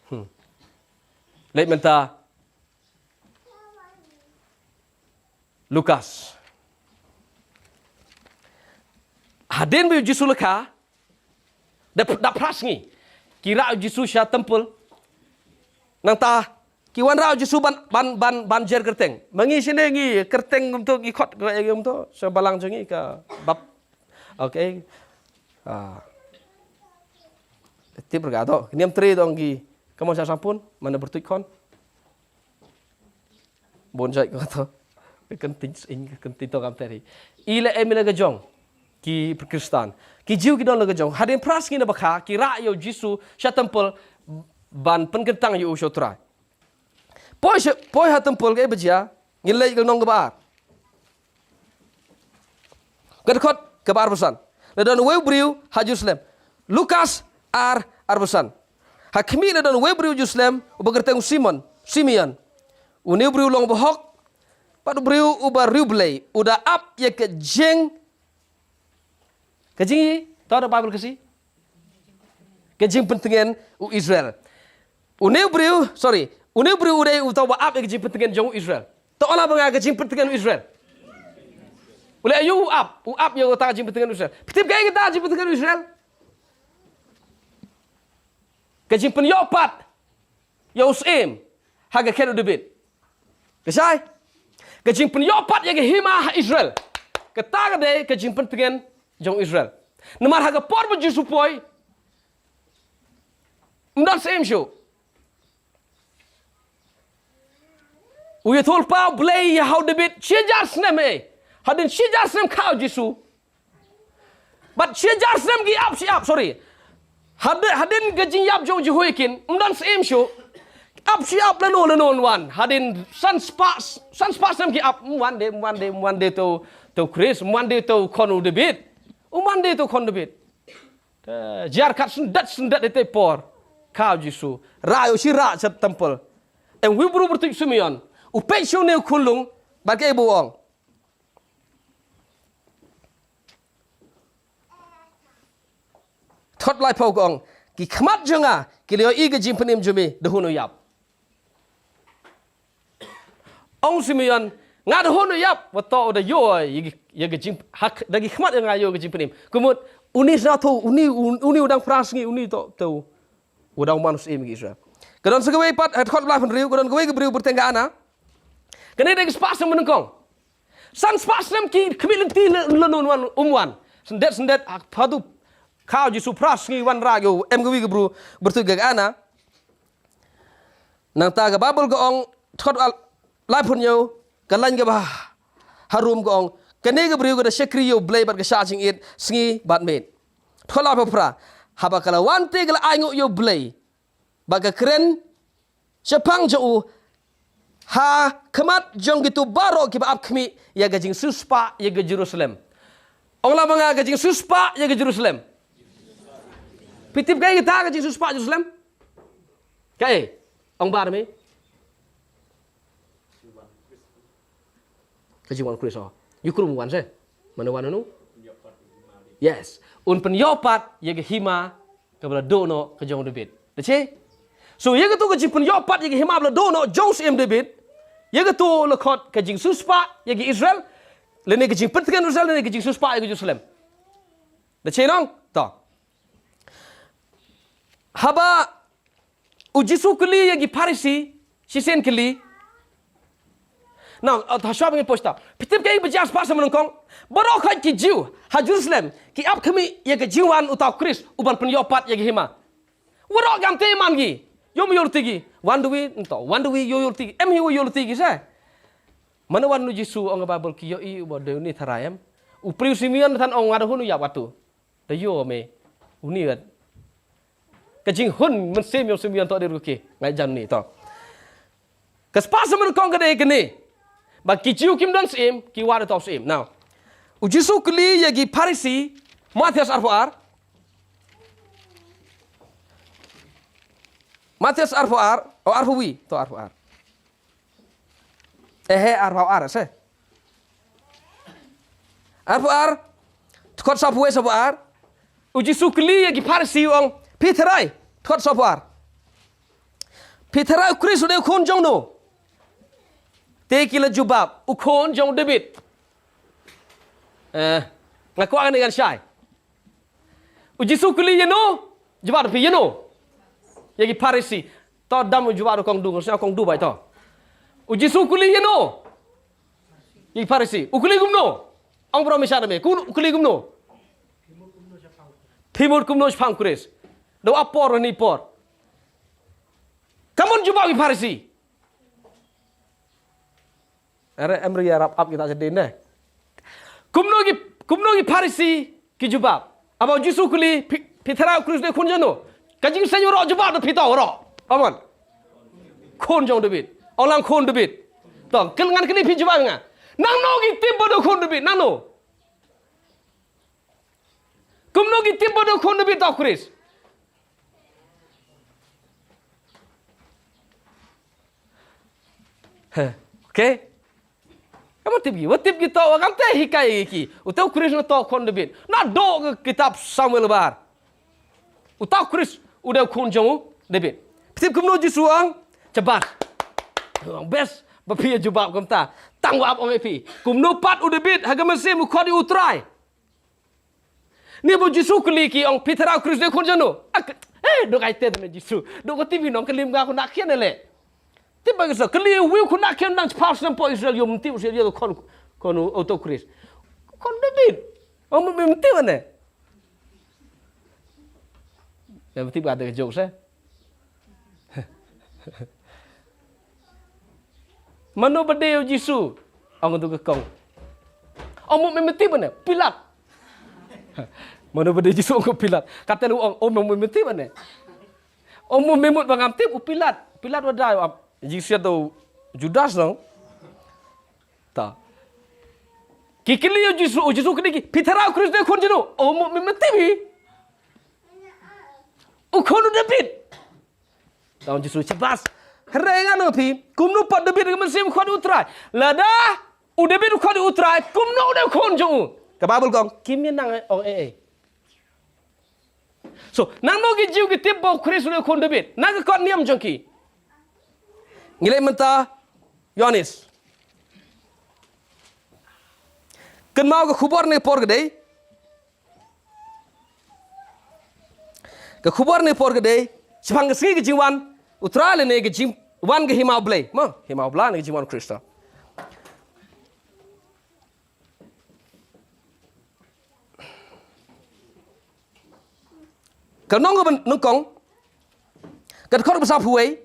Hmm. Leit mynta Lukas. Hadien ba u Jisu la kha, da, da phra sngi ki rah u Jisu sha temple. Nangta ki wanrah u Jisu ban, ban, ban, ban jer kyrteng. Ma ngi shane ngi kyrteng kumto ngi khot ka, eh, kumto sha balang jong ngi ka bap. Okay. Ah. Tip re ka to. Niam tre dong ki. Ka mon sha sampun, mane bertuit khon. Bun jait ko to. Ka kynting sing, ka kynting to kam teri. I la em i la ka jong ki Khristan. Ki Jiw ki don la ka jong. Hadien phra sngi na ba kha, ki rah ïa u Jisu sha temple ban pynkyntang ïa u sha u Trai. Poi sha, poi ha temple kaei ba jia, ngin leit ka lynnong kaba ar. Ka dkhot kaba arphew san. La don uwei u briew ha Jerusalem. Lukas ar, arphew san. Ha khmih la don uwei u briew Jerusalem, uba kyrteng u Simon, Simeon. Une u briew u long bahok, bad u briew uba riewblei, u da ap ïa ka jing, ka jing, to da Bible ka si? Ka jingpyntngen u Israel. Une u briew, sorry, une u briew u dei uta uba ap ïa ka jingpyntngen jong u Israel. To ong la ba nga ka jingpyntngen u Israel. U leh aïu u ap, u ap ïa uta ka jingpyntngen u Israel. Phi tip kaei kata ka jingpyntngen u Israel? Ka jingpynïoh pat ïa u syiem ha ka khet u David. Ka shai? Ka jingpynïoh pat ïa ka hima ha Israel. Kata ka dei ka jingpyntngen jong Israel. Namar ha ka por ba u Jisu u poi, ym don syiem shuh. U ïathuh lypa u Blei ïa ha u David shi hajar snem eh. Hadien shi hajar snem kha u Jisu. Bad shi hajar snem ki ap shi ap, sorry. Had-, hadien ka jingïap jong u Jehoiakin, ym don syiem shuh. Ap shi ap lano lano ym wan. Hadien san spah, san spah snem ki ap, ym wan de, ym wan de, ym wan de uto, uto u Khrist, ym wan de uto u khon u David. Ym wan de uto u khon u David. Te, jia kat syndet syndet ïa te por. Kha u Jisu. Rah ïa u shi rah sha temple. Em uwei u briew u kyrteng u Simeon. U peit sha une u khunlung. Bad kaei ba u ong? Dkhot laiphew ka ong. Ki khmat jong nga, ki la ïohi ka jingpynim jong me, da hun u ïap. Ong u Simeon, nga da hun u ïap, wat to u da ïoh, ïa ki, ïa ki jing, ha, da ki khmat jong nga ïoh ka jingpynim. Kumut, uni sna to, uni, un-, uni u dang phra sngi, uni to, to. U dang man u syiem ki Israel. Ka don sa kawei pat, ha dkhot laiphew hynriew, ka don kawei ka briew kyrteng ka Anna. Kane dei ka spah snem nyngkong. San spah snem ki khmih lynti la, la, la, wan, um wan. Syndet, syndet, ha, phatu. Kha u Jisu phra sngi wanrah ïa u, em kawei ka briew, kyrteng ka Anna. Nangta ka Baibl ka ong, dkhot al-, laiphew hynñiew, ka lain kaba harum ka ong, kane ka briew ka da shakri ïa u Blei bad ka shah jingit, sngi bad miet. Dkhot laiphew phra, haba ka la wan te ka la ainguh ïa u Blei, bad ka kren shaphang jong u, ha khmat jong kito baroh kiba ap khmih, ïa ka jingsiewspah, ïa ka Jerusalem. Ong la ma nga ka jingsiewspah, ïa ka Jerusalem. Phi tip kaei kata ka jingsiewspah Jerusalem? Kaei? Ong bad me. Ka jingwan Khrist, oh. Ïa u Khrist um wan seh. Mano wan anu? Yes. Un pynïoh pat ïa ka hima kaba la duh noh ka jong u David. Da che? So, ïa kato ka jingpynïoh pat ïa ka hima ba la duh noh jong u syiem David. Ïa kato la khot ka jingsiewspah ïa ka Israel. Lane ka jingpyntngen Israel, lane ka jingsiewspah ïa ka Jerusalem. Da che nong? To. Haba u Jisu u kylli ïa ki Pharisi, shisien kylli. Now, uh, ha shwa ba ngin poi sha ta. Phi tip kaei ba jia spah snem nyngkong? Baroh khoit ki Jiw ha Jerusalem ki ap khmih ïa ka jingwan uta u Khrist uban pynïoh pat ïa ka hima. Waroh kam te man ki. Ïoh ïoh lynti ki. Wan da wi nto, wan da wi ïoh ïoh lynti ki. Em hi ïoh ïoh lynti ki seh. Mano wan u Jisu ong ka Baibl ki ïohi uba dei une tharai em. U briew Simeon than ong nga da hun u ïap katu. Da ïoh me. Uni wat. Ka jinghun mynsiem ïa u Simeon to dei ruh ki. Ngai jan ni to. Ka spah snem nyngkong ka dei kane. Ba ki Jiw kim don syiem, ki wad uta u syiem. Now, u Jisu u kylli ïa ki Pharisi, Mathaios arphew ar. Mathaios arphew ar, oh, arphew wi, to arphew ar. Ehe, arphew ar, se. Arphew ar, dkhot saphew wi saphew ar. U Jisu kylli ïa ki Pharisi u ong, phi tharai, dkhot saphew ar. Phi tharai u Khrist u dei u khun jong no? Te ki la jubab, u khun jong David. Eh, nga kwah kane kan shai. U Jisu kylli ïa no? Jubab phi ïa no? Ïa ki Pharisi. To dam u jubab u kong du, nga sngew kong du bai to. U Jisu kylli ïa no? Ïa ki Pharisi. U kylli kumno? Ong bro mi sha me. Kum u kylli kumno? Phi mut kumno shaphang Khrist? Da u ap por ni por. Kammon jubab ki Pharisi. Are em ri ïarap ap kita jadi ne. Kumno ki, kumno ki Pharisi ki jubab. Haba u Jisu kylli, phi, phi tharai u Khrist u dei khun jong no? Ka jingsngew ro jubab da phi to ro. Amen. Khun jong David. Ong lang khun David. To, kylli ngan kylli phi jubab nga. Nangno ki tip ba u dei khun David, nangno? Kumno ki tip ba u dei khun David to u Khrist? Heh, okay. Kammon tip ki, wat tip ki to, wa kam te hikai ki. Uta u Khrist na to khun David. Naduh ka kitab Samuel Baar. Uta u Khrist u dei u khun jong u David. Phi tip kumno u Jisu u ong? Shabash. Best ba phi ïa jubab kumta. Tang wa ap ong ïa phi. Kumno pat u David ha ka mynsiem u khot ïa u Trai. Ni ba u Jisu kylli ki ong phi tharai u Khrist u dei u khun jong no? Ak, eh, duk ai te ne Jisu. Duk ka tip hi nong kylli nga khun na khian ne le. Tip ba ki sa kylli wi khun na khian dang shiphew snem hapoh Israel ym tip u Israel ïa u khun, khun u, uta u Khrist. Khun David. Ong mut mem tip ne. Mem tip ka de jok se. Mano ba dei u Jisu? Ong tu ka kong. Ong mut mem tip ne? Pilat. Mano ba dei Jisu ong u Pilat. Kata lu ong, ong mut mem tip ne? Ong mut mem mut ba ngam tip u Pilat. Pilat wa dei u ap. Jisu ïa tu Judas dong. Ta. Ki kylli u Jisu, u Jisu kylli ki, phi tharai u Khrist u dei u khun jong no? Ong mut mem tip hi. U khun u David. Ta ong u Jisu, shabash. Hynrei ngan ong phi, kumno pat David ha ka mynsiem u khot ïa u Trai? Lada u David u khot ïa u Trai, kumno u dei u khun jong u? Ka Baibl ka ong, kim ïa nang ong eh eh. So, nangno ki Jiw ki tip ba u Khrist u dei u khun David? Na ka kot niam jong ki. Ngi leit mynta Ïoannis. Kynmaw ka khubor ne por ka dei. Ka khubor ne por ka dei shaphang ka sngi ka jingwan u Trai lane ka jingwan ka Hima u Blei. Ma, Hima u Blei ne ka jingwan u Khrist. Ka nong ka ban nyngkong, ka dkhot ba saphew wei.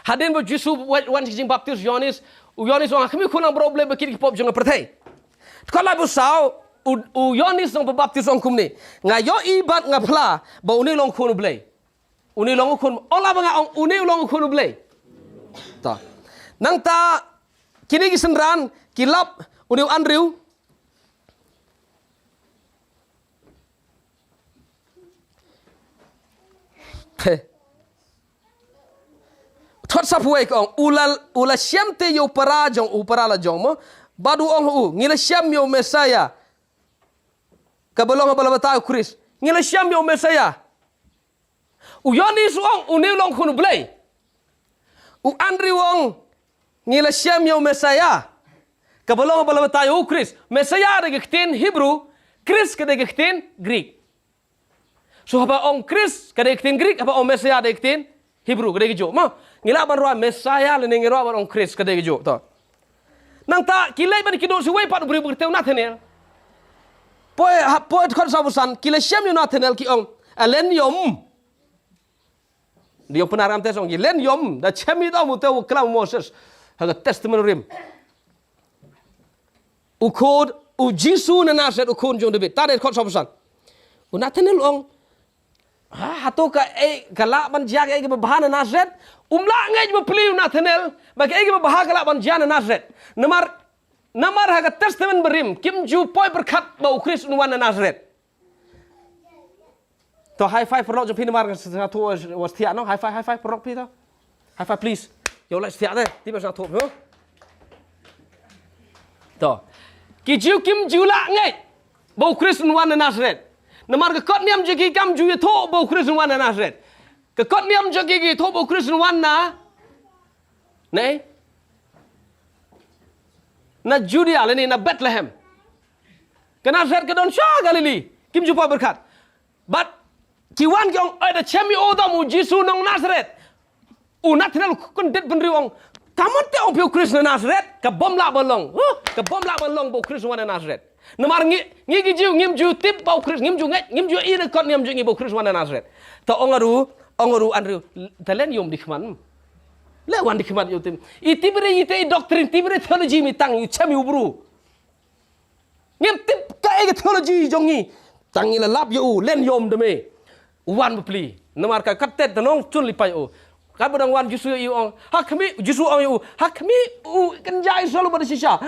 Hadien ba u Jisu wan, wan sha ka jingbaptis u Ïoannis, u Ïoannis u ong, ha khmih, Khun jong u Blei, ba kit ki pop jong ka pyrthei. Dkhot laiphew saw, u, u Ïoannis u nongbaptis u ong kumne, nga ïohi bad nga phla ba une u long Khun u Blei. Une u long u Khun, ong lah ba nga ong une u long u Khun u Blei. Ta. Nangta kine ki synran ki lap une u Andrew. Te. Dkhot saphew wei ka ong, u la, u la shem te ïa u para jong, u para la jong mo. Bad u ong ha u, ngi la shem ïa u Messaïah. Kaba long, kaba la batai u Khrist. Ngi la shem ïa u Messaïah. U Ïoannis u ong une u long Khun u Blei. U Andrew u ong ngi la shem ïa u Messaïah. Kaba long, kaba la batai u Khrist. Messaïah dei ka ktien Hebrew, Khrist ka dei ka ktien Greek. So haba ong Khrist ka dei ka ktien Greek, haba ong Messaïah dei ka ktien Hebrew, ka dei kajuh. Ma, ngi lah ban rwai Messiah lane ngi rwai ban ong Khrist, ka dei kajuh. To. Nangta ki leit ban kynduh sha uwei pat u briew ba kyrteng u Nathanael. Poi, ha, poi dkhot saphew san, ki la shem ïa u Nathanael ki ong, a len ïom. Dei ïong Pnar ngam test ong, ïa len ïom, da shem ïa u, te u klam u Moses ha ka Testament Rim. U Khun, u Jisu na Nasareth, u Khun jong David. Te dei dkhot saphew san. U Nathanael u ong, ha, hato kaei ka lah ban jia kaei kaba bha na Nasareth? Um lah ngeit ba plie u Nathanael ba kaei kaba bha ka lah ban jia na Nasareth. Namar, namar ha ka Testament Barim kim ju poi pyrkhat ba u Khrist un wan na Nasareth. To high five paralok jong phi namar nga sngewthuh wat thiah noh. High five, high five paralok phi to. High five please. Ïa u lait thiah te. Tip ba sngewthuh phi. To. Ki Jiw kim ju lah ngeit ba u Khrist un wan na Nasareth. Namar ka kot niam jong ki kam ju ïathuh ba u Khrist un wan na Nasareth. Ka kot niam jong ki ki ïathuh ba u Khrist un wan na, ne, na Judea lane na Bethlehem. Ka Nasareth ka don sha Galilee. Kim ju poi pyrkhat. Bad ki wan ki ong, "Ai, da chem ïa u dom u Jisu nong Nasareth." U Nathanael u kyndit bynriew, ong, "Kamon te ong phi u Khrist na Nasareth? Ka bym lah ban long. Huh? Ka bym lah ban long ba u Khrist wan na Nasareth." Namar ngi, ngi ki Jiw ngim ju tip ba u Khrist, ngim ju ngeit, ngim ju i na kot niam jong ngi ba u Khrist wan na Nasareth. Ta ong ruh, ong ruh u Andrew, "Te len ïom da i khmat. Leh wan da i khmat ïa u te. I tip re i te i doctrine, tip re theology, me tang ïa u chem ïa u bru. Ngim tip kaei ka theology jong ngi. Tang ngi la lap ïa u, len ïom da me. U wan bapli. Namar ka kat tet da nong chun li pai u. Katba dang wan Jisu ïa u, ong, ha khmih, Jisu ong ïa u, ha khmih u kynja Israel uba da shisha.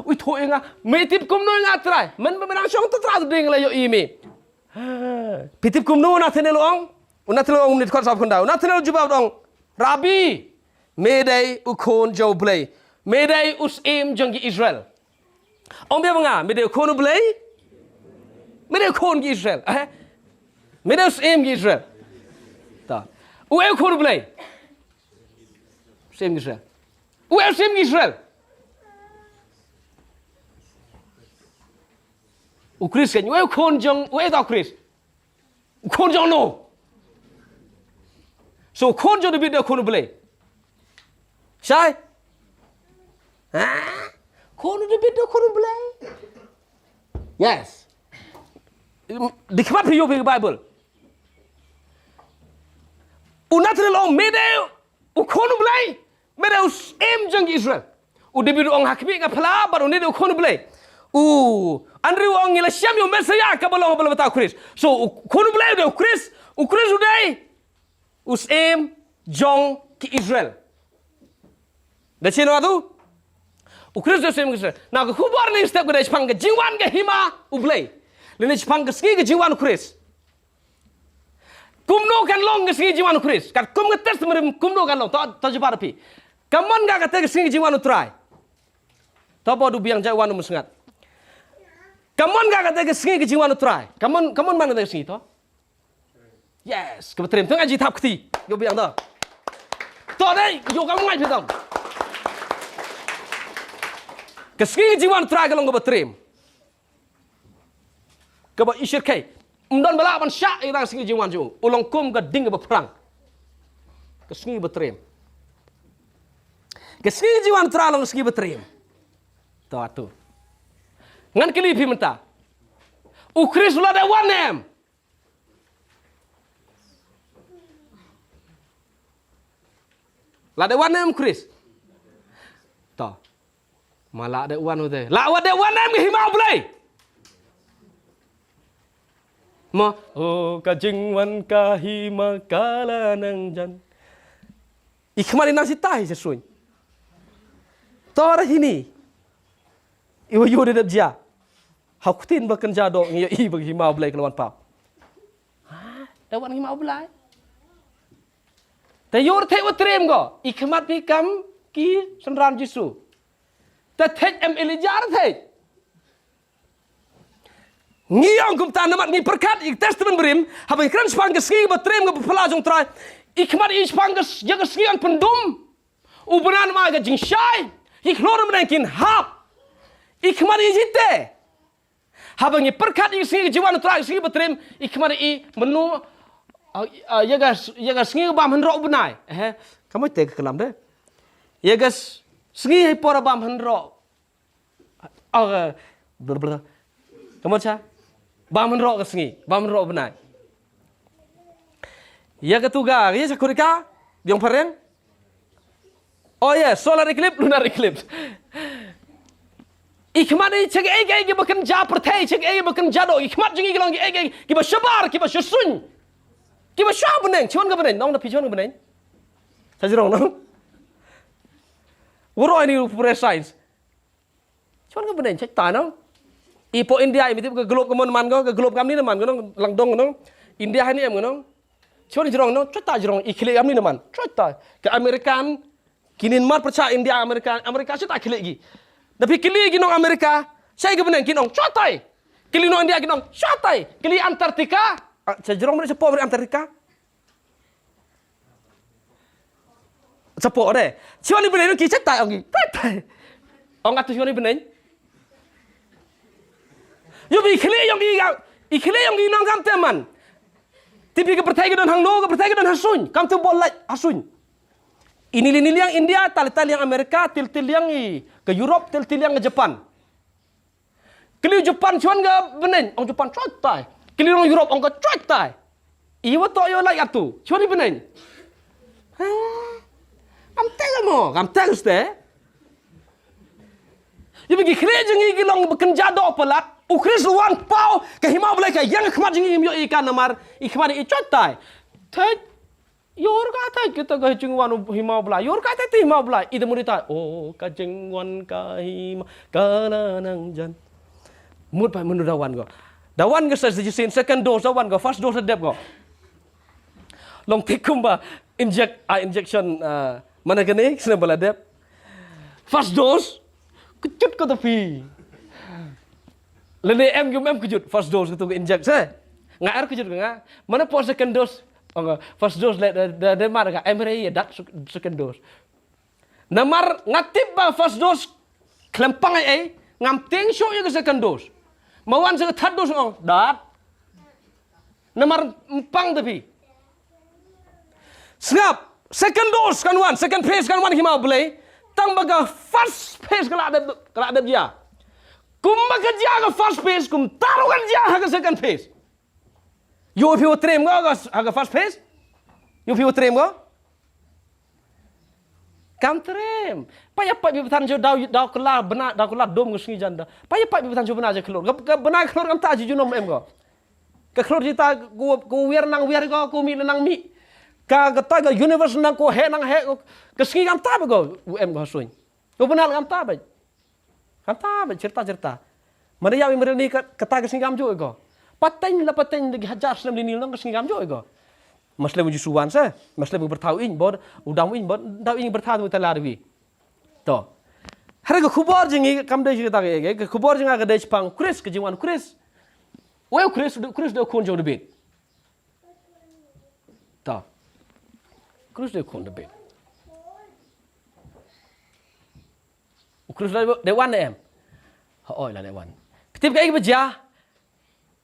U ïathuh ïa nga, me tip kumno ïa nga Trai? Mynba me dang shong te Trai, te dei nga la ïohi me." Phi tip kumno u Nathanael u ong? U Nathanael u ong, mynit khot sap khyndaw. U Nathanael u jubab u ong, "Rabbi, me dei u Khun jong U Blei. Me dei u Syiem jong ki Israel." Ong biang ma nga, me dei u Khun U Blei? Me dei u Khun ki Israel? Eh? Me dei u Syiem ki Israel? Ta. Uei u Khun U Blei? Syiem ki Israel. Uei u Syiem ki Israel? U Khrist kan, uei u khun jong, uei uta u Khrist? U khun jong no? So, khun jong David dei u khun U Blei. Shai? Ha? Khun David dei u khun U Blei. Yes. Dei khmat phi ïoh phi ka Bible. U Nathanael u ong, me dei u khun U Blei, me dei u Syiem jong ki Israel. U David u ong, ha khmih nga phylla bad une dei u Khun U Blei. U Andrew u ong, ngi la shem ïa u Messiah kaba long, ba la batai u Khrist. So u Khun U Blei u dei u Khrist, u Khrist u dei u Syiem jong ki Israel. Da shi no atu? U Khrist u dei u Syiem jong ki Israel. Na ka khubor ne step ka dei shaphang ka jingwan ka Hima U Blei. Lane shaphang ka sngi ka jingwan u Khrist. Kumno kan long ka sngi jingwan u Khrist? Katkum ka Testament Rim kumno kan long? To, to jubab phi. Kamon ka kata ka sngi jingwan u Trai? To ba u biang jai wan u musngat. Kamon ka kata ka sngi ka jingwan u Trai? Kamon, kamon man kata ka sngi to? Yes, kaba triem. Tang aji thap kti. Ïoh biang to. To dei, ïoh kam ngai phi to. Ka sngi ka jingwan u Trai ka long kaba triem. Kaba i shyrkhei. Ym don ba lah ban shah ïa ka sngi jingwan jong u. U long kum ka ding kaba phrang. Ka sngi ba triem. Ka sngi jingwan u Trai long ka sngi ba triem. To atu. Ngan kylli phi mynta. U Khrist u la dep wan ne em? La dep wan ne em u Khrist? To. Ma la dep wan u te. La wan dep wan ne em ka Hima U Blei? Ma, oh, ka jingwan ka Hima ka la nang jan. I khmat i nang sita hi sa suiñ. To ra hini. I wa yu de dep jia. Ha u ktien ba kynja doh ngi ïohi ba ka Hima U Blei ka la wan pap. Ha, dep wan ka Hima U Blei. Te ïoh thei wa triem ko, i khmat phi kam ki synran Jisu. Te thei em Elijah thei. Ngi ong kumta namar ngi pyrkhat ïa ka Testament Barim, haba ngi kren shaphang ka sngi ba triem kaba phylla jong Trai. I khmat i shaphang ka s-, ïa ka sngi yn pyndum. U bnai ma ka jingshai. I khlur mynne kin hap. I khmat i jite. Haba ngi pyrkhat ïa ka sngi ka jingwan u Trai, ka sngi ba triem, i khmat i mynno, ah, ah, ïa ka, ïa ka sngi ba hynroh u bnai. Eh, ka mo te ka klam de. Ïa ka s-, sngi ha i por ba hynroh. Ah, ka, bla, bla. Ka mo cha? Ba hynroh ka sngi, ba hynroh u bnai. Ïa ka tu ga, ïa cha kurika, biang phareng. Oh yeah, solar eclipse, lunar eclipse. I khmat i cha kaei kaei kiba kynja pyrthei, cha kaei kiba kynja doh, i khmat jong i ki long kaei kaei kiba shabar, kiba shasuiñ. Kiba sha bneng, chon ka bneng, nong na phi chon ka bneng. Sa jrong nong. Waro ni pure science. Chon ka bneng, check ta nong. I po India, i mi tip ka globe ka mon man ko, ka globe kam ni na man ko nong, lang dong nong. India hani em nong. Chon jrong nong, chota jrong i khlieh amni naman. Chota. Ka American, kinin mar percha India America, America chota khlieh gi. Tapi khlieh gi nong America, sai ke beneng ki nong chotai. Khlieh nong India ki nong chotai. Khlieh Antarctica. Ah, cha jrong mene cha po Antarctica. Chapo re. Choni beneng ki chetai ong ki. Chetai. Ong atu choni beneng. Yo bi khlieh yong ki ga. I khlieh yong ki nong kam teman. Tipi ka pertai ka don hangno, ka pertai ka don hasuin. Kam tu bol lai hasuin. Ini li niliang India, tal taliang Amerika, til tiliang i ka Europe, til tiliang ka Japan. Kiliu Japan chuan ka beneng, ong Japan chuan tai. Kiliu nong Europe ong ka chuan tai. Iwa to yo lai atu, chuan i beneng. Am teng mo, am teng ste. Iwa ki khlieh jing i ki long ba kynja doh palat. U Khrist wan pau, ka hima Blei ka yang khmat jing i im yo i ka namar, i khmat i chuan tai. Thai, yor ka thai kita ka jingwan u hima Blei. Yor ka thai ti hima Blei. Ida muri thai. Oh, ka jingwan ka hima ka la nang jan. Mut pa menu dawan ko. Dawan ko sa jisin second dose dawan ko. First dose dep ko. Long tik kumba inject, ah, injection, ah, mana kene, sene bala dep. First dose, kejut ko tapi. Lene em gum em kejut, first dose ko tu inject se. Nga er kejut ko nga. Mana po second dose. Oh, first dose le, de, de, de mar ka, em re ye dat sec-, second dose. Namar nga tip ba first dose klempang ai ai, ngam teng shuh ïa ka second dose. Ma wan sa ka third dose ong, dat. Namar mpang te phi. Sngap, second dose kan wan, second phase kan wan hima Blei. Tang ba ka first phase ka la dep, ka la dep jia. Kumba ka jia ka first phase, kumta ruh kan jia ha ka second phase. Ïoh phi wa trem ko ha ka first phase? Ïoh phi wa trem ko? Kam trem. Pa ïa pa bi pathan jo daw, daw kela bna, daw kela dom ko sngi jan da. Pa ïa pa bi pathan jo bna jo khlur. Ka, ka bna khlur kam ta ji junom em ko. Ka khlur ji ta ko, ko wir nang wir ko, ko mi nang mi. Ka, ka ta ka universe nang ko he nang he ko. Ka sngi kam ta ba ko, u em ko hasuin. Ko bna kam ta ba. Kata ba cerita cerita. Mana ïa wi mrel ni ka, kata ka sngi kam ju ko. Pateng la pateng lagi hajar slem lini long ka sngi kam ju ko. Maslem ju suwan sa, maslem bertau in bod, udam in bod, dau in bertau tu tala wi. To. Hare ka khubor jing i kam dei cerita ke, ke khubor jing ka dei chpang Chris, ke jingwan Chris. Wei Chris, Chris de khun jong David. To. Chris de khun David. U Khrist la dep wan ne em? Hooid la dep wan. Phi tip kaei ba jia?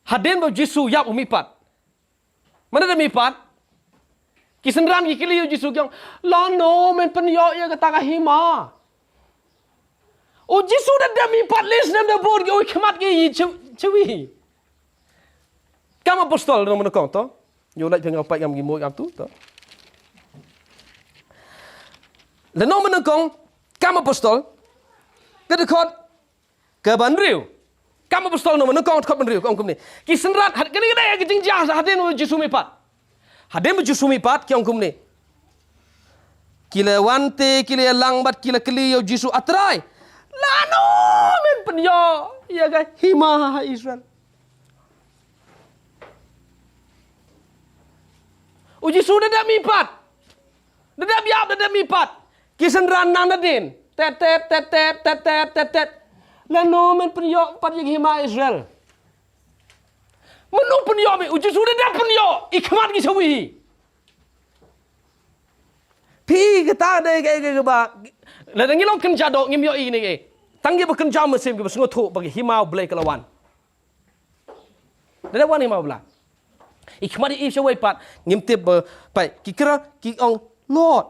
Hadien ba u Jisu ïap u mihpat. Mano da mihpat? Ki synran ki kylli ïa u Jisu ki ong, lano men pynïoh ïa kata ka hima? U Jisu da dep mihpat lei snem da bud ki, u khmat ki ïa chew-, chewi. Kam Apostol, lano mano kong to. Ïoh lait phi ngam pait ngam ki mo ngam tu to. Lano mano kong, Kam Apostol. Ka dkhot ka ba hynriew. Kam Apostol no mano kong dkhot ba hynriew, ka ong kumne. Ki synran, had kane ka dei ka jingjia hadien u Jisu mihpat. Hadien u Jisu mihpat, ki ong kumne. Ki la wan te, ki la ïalang bad ki la kylli ïa u Jisu, A Trai, lano men pynïoh ïa ka hima ha Israel? U Jisu da dep mihpat. Da dep ïap, da dep mihpat. Ki synran nang nadien. Tet, tet, tet, tet. Lano men pynïoh pat ïa ka hima Israel? Mano pynïoh mi, u Jisu da dep pynïoh. I khmat ki chewi. Phi kata dei kaei kaei kaba. Lada ngi long kynja doh ngim ïohi ne kaei. Tang kiba kynja mynsiem kiba sngewthuh ba ka hima u Blei ka la wan. Da dep wan hima u Blei. I khmat i shawei pat ngim tip ba peit ki kra ki ong, Lord,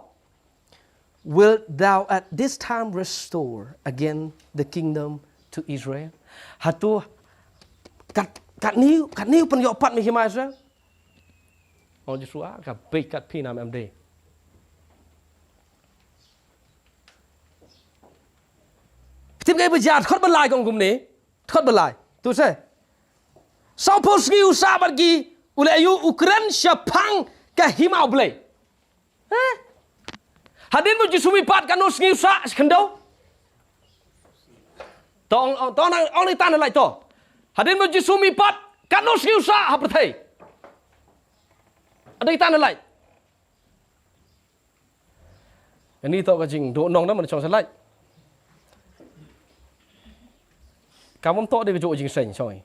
wilt thou at this time restore again the kingdom to Israel? Hato kat, katne, katne pynïoh pat me hima Israel? Ong Jisu, ah, ka beit kat phi nam em dei. Tip kaei ba jia, dkhot ba lai ka ong kumne. Dkhot ba lai. Tu se. Sawphew sngi u sah bad ki, u leh aïu, u kren shaphang ka hima u Blei. Eh? Hadien ba u Jisu mihpat katno sngi u sah, khyndew? To ong, ong, to ong, ong ni tan lai to. Hadien ba u Jisu mihpat katno sngi u sah ha pyrthei? Ada kita na light. Ini to ka jing do nong na man chong sa light. Ka mom to de ka jo jing seng chong.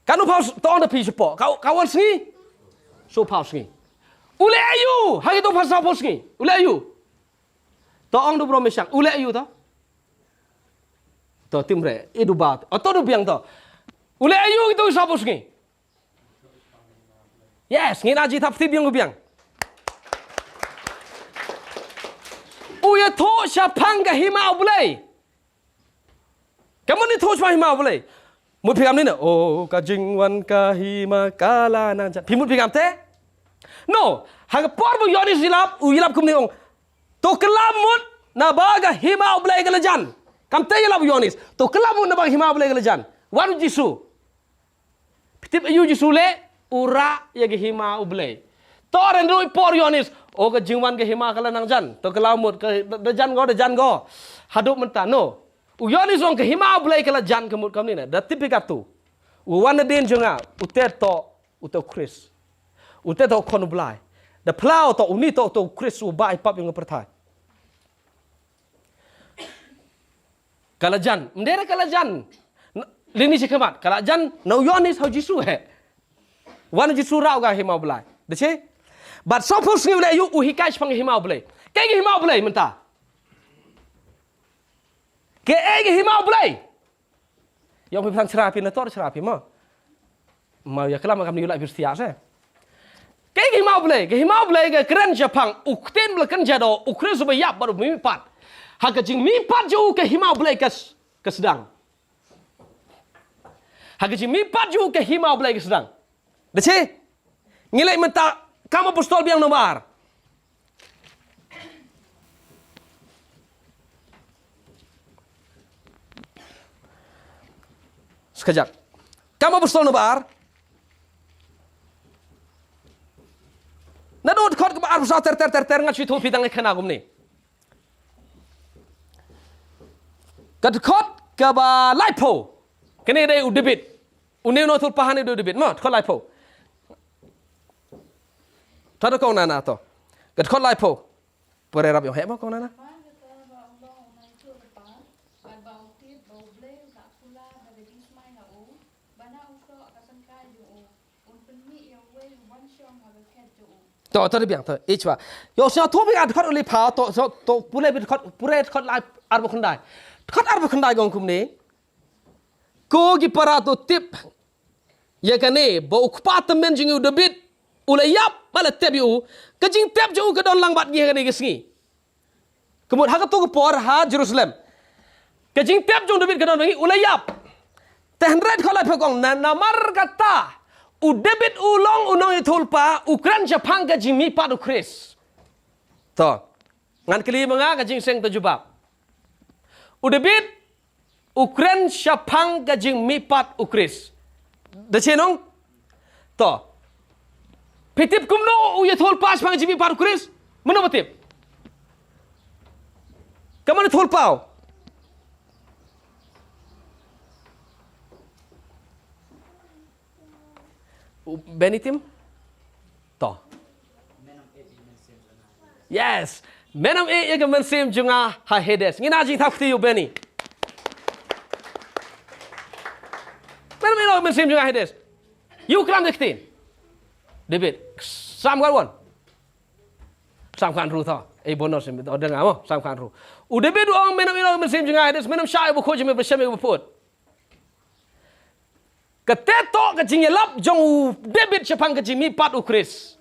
Ka nu pau to on da pi sepo. Ka ka wan sngi. So pau sngi. U leh aïu, ha ki to pau sa pau sngi. U leh aïu. To ong du bro mesang. U leh aïu to. To tim re, i du ba. O to du biang to. U leh aïu ki to sa pau sngi. Yes, ngin aji thap ti biang u biang. U ïathuh shaphang ka hima U Blei. Ka mut ïathuh shaphang hima U Blei. Mut phi kam ni na. O ka jingwan ka hima ka la nang jan. Phi mut phi kam te? No, ha ka por ba u Ïoannis ïalap, u ïalap kumne ong. To kylla mut naba ka hima U Blei ka la jan. Kam te ïalap u Ïoannis. To kylla mut naba ka hima U Blei ka la jan. Wan u Jisu. Phi tip aïu Jisu leh, u rah ïa ka hima U Blei. To ren ruh i por Ïoannis, o ka jingwan ka hima ka la nang jan. To kylla mut ka da, da jan ko, da jan ko. Haduh mynta, no. U Ïoannis ong ka hima U Blei ka la jan ka mut kam ni na. Da tip phi katu. U wan nadien jong nga, u te to, u te u Khrist. U te to u khon U Blei. Da phyllaw to, uni to, to u Khrist, u ba i pap ïong ka pyrthai. Ka la jan, mdera ka la jan. N-, lini shi khmat, ka la jan, na u Ïoannis ha u Jisu he. Wan u Jisu rah u ka hima U Blei. Da shi? Bad sawphew sngi u leh aïu u hikai shaphang ka hima U Blei. Kaei ka hima U Blei mynta? Kaei ka hima U Blei? Ïong phi phan chra phi na tor chra phi mo. Ma ïa klam kam ni u la phi stia se. Kaei ka hima U Blei, ka hima U Blei ka kren shaphang u ktien ba la kren jado, u Khrist uba ïap bad u mihpat. Ha ka jingmihpat jong u ka hima U Blei ka s-, ka sdang. Ha ka jingmihpat jong u ka hima U Blei ka sdang. Da shi? Ngi leit mynta Kam Apostol biang nombar ar. Skajak. Kam Apostol nombar ar. Naduh dkhot kaba arphew saw ter ter ter ter nga shu ïathuh phi tang ïa kane kumne. Ka dkhot kaba laiphew. Kane dei u David. Une u nongïathuhlypa hangne u David. Ma, dkhot laiphew. Ta da kong nana to. Ka dkhot laiphew. Pore rap ïong heh ma kong nana. Namar kata ba u long u nongïathuhlypa, bad ba u tip ba U Blei u la kular ba ka jingsmai ha u, ba na u soh ka syngkai jong u, un pynmih ïa uwei uban shong ha ka khet jong u. To, to da biang to, ich ba. Ïoh sñiawthooh bha ka dkhot u laiphew, to, to, to, pule bha dkhot, pure dkhot lai arphew khyndai. Dkhot arphew khyndai ka ong kumne. Ko ki para to tip ïa kane, ba u kpa tymmen jong ngi u David u la ïap, ba la tep ïa u, ka jingtep jong u ka don lang bad ngi ha kane ka sngi. Ka mut ha kato ka por ha Jerusalem. Ka jingtep jong u David ka don bad ngi, u la ïap. Te hynrei dkhot laiphew ka ong, na, namar kata u David u long u nongïathuhlypa, u kren shaphang ka jingmihpat u Khrist. To. Ngan kylli ma nga ka jingseng to jubab. U David u kren shaphang ka jingmihpat u Khrist. Da shi nong? To. Phi tip kumno u ïathuhlypa shaphang ka jingmihpat u Khrist? Mano ba tip? Ka mano ïathuhlypa? U Benny Tim? To. Yes. Men ym ïeh ïa ka mynsiem jong nga ha Hades. Ngin ai jingthap kti ïa u Benny. Men ym ïeh ïa ka mynsiem jong nga ha Hades. Ïa u klam da ka ktien. David. Psalm one. Psalm one to. Ei bonus em, to dang amo, Psalm one to. U David u ong men ym ïeh ïa ka mynsiem jong nga ha Hades, men ym shah ïa u bakhuid jong me ba shem ïa u ba pyut. Kata to ka jingïalap jong u David shaphang ka jingmihpat u Khrist.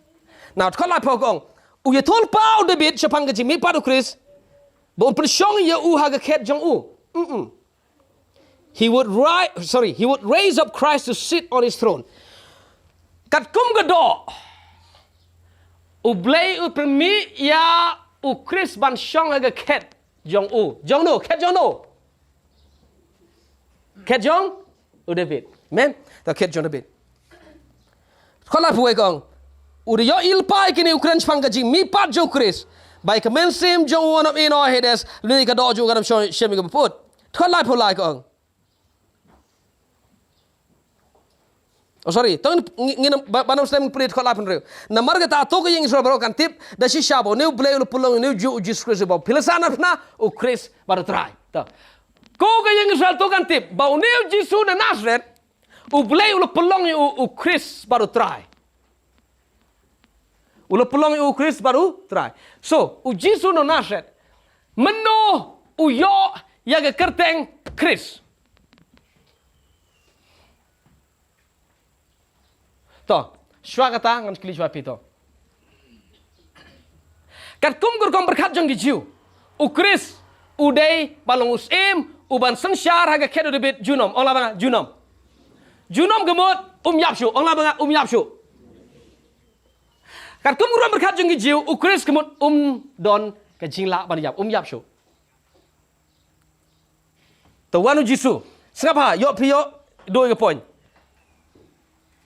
Now, dkhot laiphew ka ong. U ïathuhlypa u David shaphang ka jingmihpat u Khrist. Ba un pynshong ïa u ha ka khet jong u. Mm-mm. He would ri-, sorry, he would raise up Christ to sit on his throne. Katkum ka doh. U Blei u pynmih ïa u Khrist ban shong ha ka khet jong u. Jong no, khet jong no. Khet jong u David. Amen. Ta khet jong u David. Dkhot laiphew wei ka ong. U da ïohi lypa ïa kine u kren shaphang ka jingmihpat jong u Khrist. Ba ïa ka mynsiem jong u ym ïeh noh ha Hades. Lane ka doh jong u kam shong shem ïa ka ba pyut. Dkhot laiphew lai ka ong. Oh, sorry, to ngin, ngin, ba, ba nang slem pule dkhot laiphew hynriew. Namar kata to ka ïing Israel baroh kan tip da shisha ba une U Blei u la pynlong ïa une u Jisu, U Jisu Khrist, ba u phi la san na u Khrist bad u Trai. To. Ko ka ïing Israel to kan tip ba une U Jisu na Nazareth, U Blei u la pynlong ïa u, U Khrist bad u Trai. U la pynlong ïa U Khrist bad u Trai. So, U Jisu na Nazareth, mynno u ïoh ïa ka kyrteng Khrist? To, shuwa kata ngan kylli shuwa phi to. Katkum ka rukom pyrkhat jong ki Jiw, U Khrist u dei ban long u syiem uban synshar ha ka khet u Dabid junom. Ong la ba nga junom. Junom ka mut um ïap shuh. Ong la ba nga um ïap shuh. Katkum ka rukom pyrkhat jong ki Jiw, U Khrist ka mut um don ka jinglah ban ïap, um ïap shuh. To wan U Jisu. Sngap ha, ïoh phi ïoh, duh ïa ka point.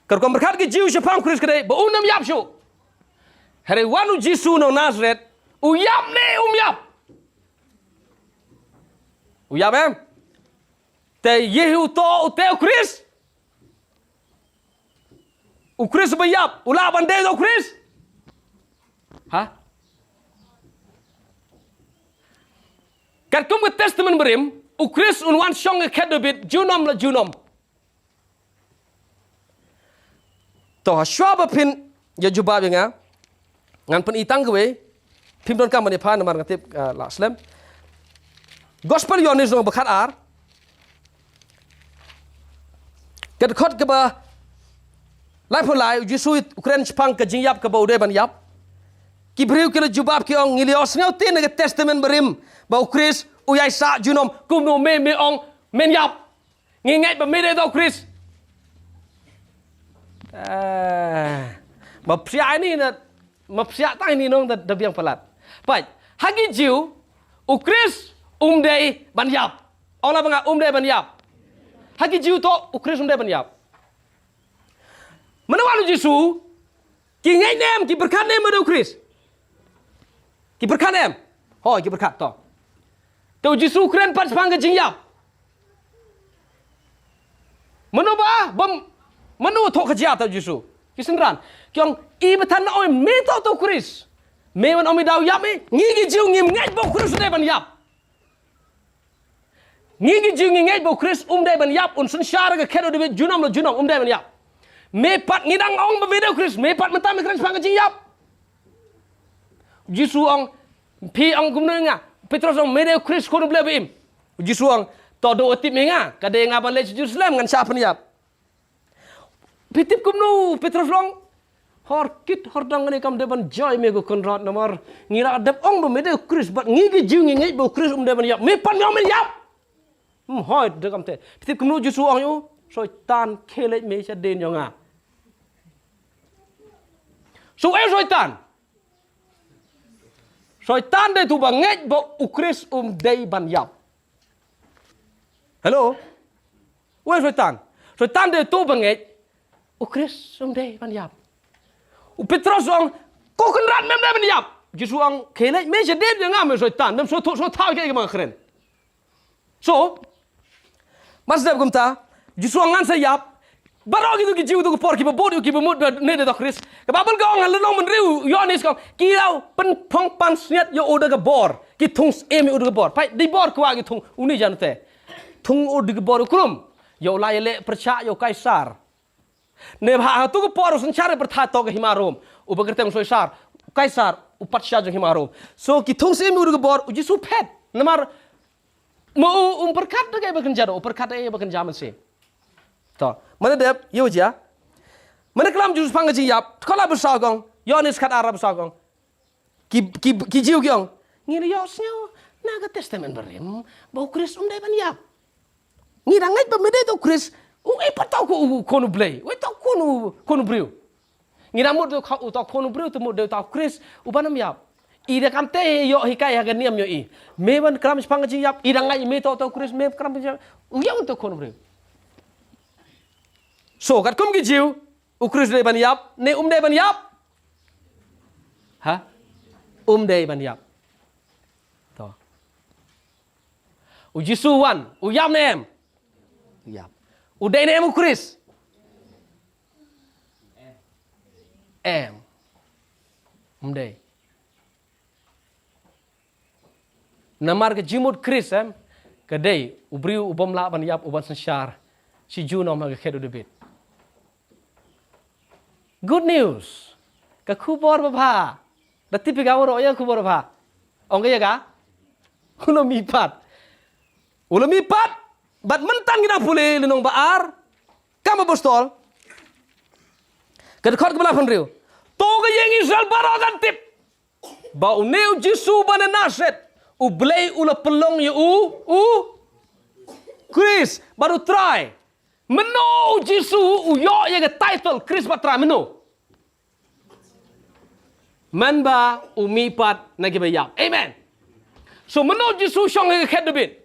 Ka rukom pyrkhat ki Jiw shaphang U Khrist ka dei ba un ym ïap shuh. Hynrei wan U Jisu na Nazareth, u ïap ne um ïap? U ïap em? Te Jiw to u tei U Khrist? U Khrist ba ïap, u lah ban dei u Khrist? Ha? Katkum ka Testament Barim, U Khrist un wan shong ha khet Dabid junom la junom. To, ha shuwa ba phin ïa jubab ïa nga, ngan pyni tang kawei. Phim donkam ban ïa pha namar nga tip, ah, la slem. Gospel Ïoannis lynnong ba khat ar, ka dkhot kaba laiphew lai, U Jisu u kren shaphang ka jingïap kaba u dei ban ïap. Ki briew ki la jubab ki ong, ngi la ïohsngew te na ka Testament Barim ba U Khrist u ïai sah junom, kumno me me ong men ïap? Ngi ngeit ba me dei u Khrist. Eh, ma psiah ini na, ma psiah tang ini nong da, da biang palat. Peit, ha ki Jiw, U Khrist um dei ban ïap. Ong la ba nga um dei ban ïap. Ha ki Jiw to, U Khrist um dei ban ïap. Mynno wan U Jisu, ki ngeit ne em, ki pyrkhat ne em ba dei U Khrist? Ki pyrkhat ne em? Hooid, ki pyrkhat to. Te U Jisu u kren pat shaphang ka jingïap. Mynno ba, bym, mynno thoh ka jia te U Jisu? Ki synran. Ki ong, i ba than na oi, me to to U Khrist. Me wan ong me dei u ïap me, ngi ki Jiw ngim ngeit ba U Khrist u dei ban ïap. Ngi ki Jiw ngi ngeit ba U Khrist um dei ban ïap, un synshar ha ka khet u Dabid junom la junom, um dei ban ïap. Me pat ngi dang ong ba me dei U Khrist, me pat mynta me kren shaphang ka jingïap. U Jisu ong, phi ong kumno ïa nga? Petros ong, me dei U Khrist khun u Blei ba im. U Jisu ong, to duh u tip me ïa nga, ka dei nga ban leit sha Jerusalem ngan shah pynïap. Phi tip kumno u Petros u ong? Hor kit hor dang kane kam dei ban jai me ko Kynrad namar ngi la dep ong ba me dei U Khrist bad ngi ki Jiw ngi ngeit ba U Khrist um dei ban ïap. Me pat me ong men ïap. Hmm, hooid, dei kamte. Phi tip kumno U Jisu u ong ïa u? Soitan, khie leit me shadien jong nga. So, eh, Soitan. Soitan dei tu ba ngeit ba U Khrist um dei ban ïap. Hello? Wei Soitan. Soitan dei tu ba ngeit U Khrist um dei ban ïap. U Petros u ong, ko Kynrad mem dei ban ïap. Jisu u ong, khie leit me shadien jong nga me Soitan. Mem sngewthuh sngewthaw ïa ka ba nga kren. So, mar sdep kumta, Jisu u ong ngan sa ïap. Baroh kito ki Jiw to ka por kiba bud ïa u kiba mut ba une dei u Khrist. Ka Baibl ka ong ha lynnong hynriew Ïoannis ka ong, ki la pynphong pansngiat ïa u da ka bor. Ki thung syiem ïa u da ka bor. Peit, dei bor kwah ki thung, une jan te. Thung u da ka bor u krum. Ïa u la ïaleh pyrshah ïa u Kaisar. Ne ba ha tu ka por u synshar pyrthei to ka hima Rom. U ba kyrteng u Soisar. Kaisar, u patsha jong hima Rom. So ki thung syiem ïa u da ka bor, u Jisu phet. Namar ma u um pyrkhat da kaei ba kynja, u pyrkhat da kaei ba kynja mynsiem. To, mane dep, ïa u jia. Mane klam Jisu shaphang ka jingïap, dkhot laiphew saw ka ong, Ïoannis khat ar laiphew saw ka ong. Ki, ki, ki Jiw ki ong, ngi la ïohsngew na ka Testament Barim ba U Khrist um dei ban ïap. Ngi dang ngeit ba me dei to U Khrist, u ei pat to ko u khun u Blei, u ei to khun u, khun u briew. Ngi dang mut to u khun u briew, to mut dei to U Khrist u ban ym ïap. I da kamte ïoh hikai ha ka niam ïoh i. Me ban klam shaphang ka jingïap, i dang ngeit me to to U Khrist, me klam jingïap. U ïa u to khun u briew. So, katkum ki Jiw, U Khrist dei ban ïap, ne um dei ban ïap? Ha? Um dei ban ïap. To. U Jisu wan, u ïap ne em? Ïap. U dei ne em U Khrist? em. Ym dei. Namar ka jingmut Khrist em, ka dei u briew u bym lah ban ïap, u ban synshar shi junom ha ka khet u Dabid. Good news. Ka khubor babha. Da tip ïa ka, waroh ïa ka khubor babha. Ong ka ïa ka. U la mihpat. U la mihpat. Bad mynta ngi dang pule lynnong ba ar. Kam Apostol. Ka dkhot kaba laiphew hynriew. To ka ïing Israel baroh kan tip ba une u Jisu ba na Nasareth, U Blei u la pynlong ïa u, u Khrist, bad U Trai. Mynno u Jisu u ïoh ïa ka title Khrist bad Trai, mynno? Mynba u mihpat na kiba ïap. Amen. So mynno u Jisu u shong ha ka khet Dabid?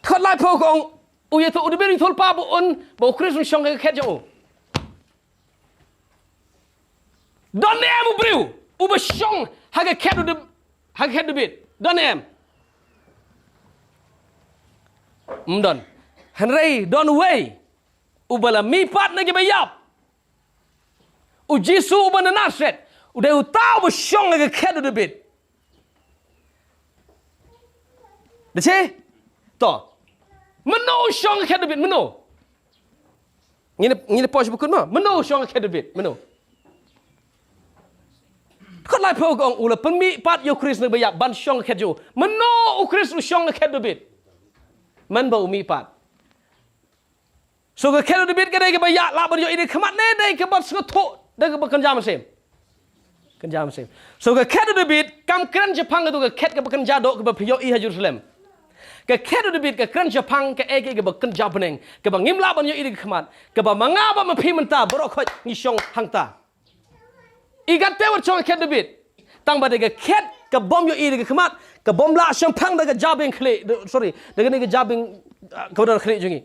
Dkhot laiphew ka ong, u ïathuh, u Dabid u ïathuh lypa ba un, ba u Khrist un shong ha ka khet jong u. Don ne em u briew uba shong ha ka khet u Dab-, ha ka khet Dabid? Don ne em? Ym don. Hynrei don uwei uba la mihpat na kiba ïap. U Jisu uba na Nasareth, u dei uta uba shong ha ka khet u Dabid. Da shi? To. Mynno u shong ha ka khet Dabid, mynno? Ngin, ngin poi sha bakut mo. Mynno u shong ha ka khet Dabid, mynno? Dkhot laiphew ka ong, u la pynmihpat ïa u Khrist na kiba ïap ban shong ha ka khet jong u. Mynno u Khrist u shong ha ka khet Dabid? Mynba u mihpat. So ka khet u Dabid ka dei kaba ïa lah ban ïohi da ka khmat ne dei kaba sngewthuh da kaba kynja mynsiem? Kynja mynsiem. So ka khet u Dabid kam kren shaphang katu ka khet kaba kynja doh kaba phi ïohi ha Jerusalem. Ka khet u Dabid ka kren shaphang kaei kaei kaba kynja bneng, kaba ngim lah ban ïohi da ka khmat, kaba ma nga bad ma phi mynta baroh khoit ngi shong hangta. I gat te wat shong ha ka khet Dabid. Tang ba dei ka khet ka bym ïohi da ka khmat, ka bym lah shemphang da ka jabieng khlieh, da, sorry, da kane ka jabieng, ah, kaba don khlieh jong ngi.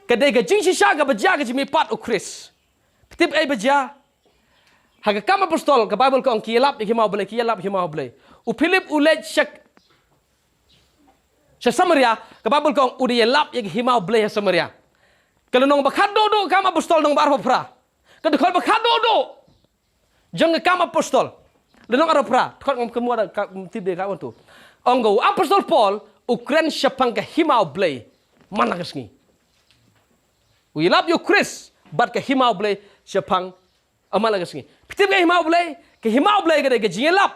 Ka dei ka jingshisha kaba jia ka jingmihpat u Khrist. Phi tip ei ba jia? Ha ka Kam Apostol ka Baibl ka ong ki ïalap ïa ka hima u Blei, ki ïalap ïa ka hima u Blei. U Philip u leit sha, sha Samaria, ka Baibl ka ong u da ïalap ïa ka hima u Blei ha Samaria. Ka lynnong ba khatduh duh Kam Apostol lynnong ba arphew phra. Ka dkhot ba khatduh duh jong ka Kam Apostol. Lynnong arphew phra, dkhot ngam kynmaw da ka, tip de ka wan tu. Ong ka u Apostol Paul u kren shaphang ka hima u Blei man la ka sngi. U ïalap ïa u Khrist bad ka hima u Blei shaphang, ah, man la ka sngi. Phi tip ka hima u Blei, ka hima u Blei ka dei ka jingïalap.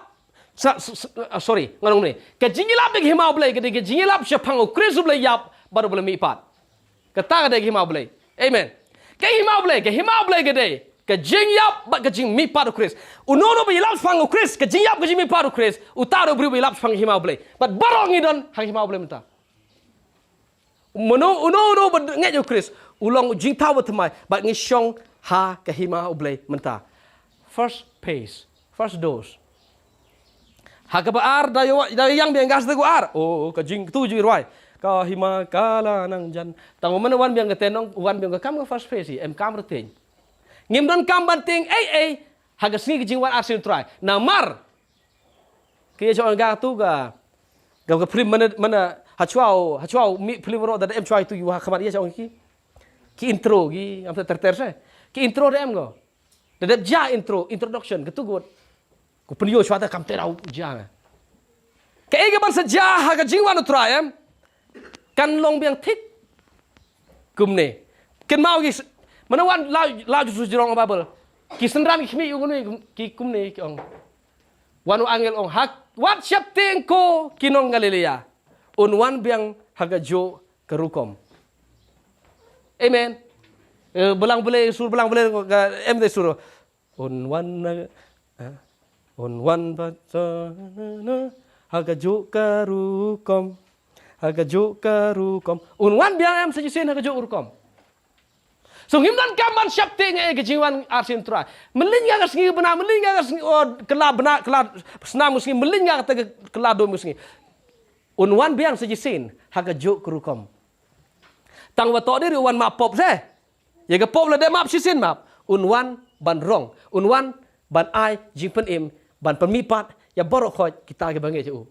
Sa, s-, s-, ah, sorry, nga ong ne. Ka jingïalap da ka hima u Blei ka dei ka jingïalap shaphang u Khrist uba la ïap bad uba la mihpat. Kata ka dei ka hima u Blei. Amen. Ka hima u Blei, ka hima u Blei ka dei ka jingïap bad ka jingmihpat u Khrist. Uno uno ba ïalap shaphang u Khrist, ka jingïap ka jingmihpat u Khrist, uta u dei u briew ba ïalap shaphang ka hima u Blei. Bad baroh ngi don ha ka hima u Blei mynta. Uno uno uno ba ngeit ïa u Khrist u long u jingthaw bathymmai bad ngi shong ha ka hima u Blei mynta. First phase, first dose. Ha kaba ar da ïa, da ïa ïeng biang ka sdang u ar. Oh, ka jing, tu jingrwai. Ka hima ka la nang jan. Tang u man wan biang ka tenong, wan biang ka kam ka first phase hi, em kam rteng. Ngim don kam ban tieng ei ei ha ka sngi ka jingwan arsien u Trai. Namar ki ïa shong ka tu ka, ka, ka film mana, mana ha chwa, ha chwa mi film ro da em chwa tu yu ha khmat ïa shong ki. Ki intro ki, ngam ter ter se. Ki intro da em ko. Da dep jia intro, introduction, katu ko. Ko pynïoh shwa ta kam te rau jia nga. Kaei kaban sa jia ha ka jingwan u Trai em. Kan long biang thik. Kumne. Kynmaw ki s-, mana wan la, la ju su jrong Bible. Ki synran ki khmih u kumne, ki kumne ki ong. Wan u angel ong ha, wat sheptieng ko ki nong Galilea. Un wan biang ha kajuh ka rukom. Amen. Eh, balang Blei, sur balang Blei, ka em de sur. Un wan na, eh, un wan ba ta na na, ha kajuh ka rukom. Ha kajuh ka rukom. Un wan biang em sa shisien ha kajuh ka rukom. So ngim don kam ban sheptieng ïa ka jingwan arsien u Trai. Mlien nga ka sngi bnai, mlien nga ka sngi, oh, kylla bnai, kylla snam ka sngi, mlien nga kata ka kylla dum ka sngi. Un wan biang sa shisien ha kajuh ka rukom. Tang ba to dei ruh wan map pop se. Ïa ka pop la dep map shisien map. Un wan ban rong. Un wan ban ai jingpynim, ban pynmihpat ïa baroh khoit kita kiba ngeit ïa u.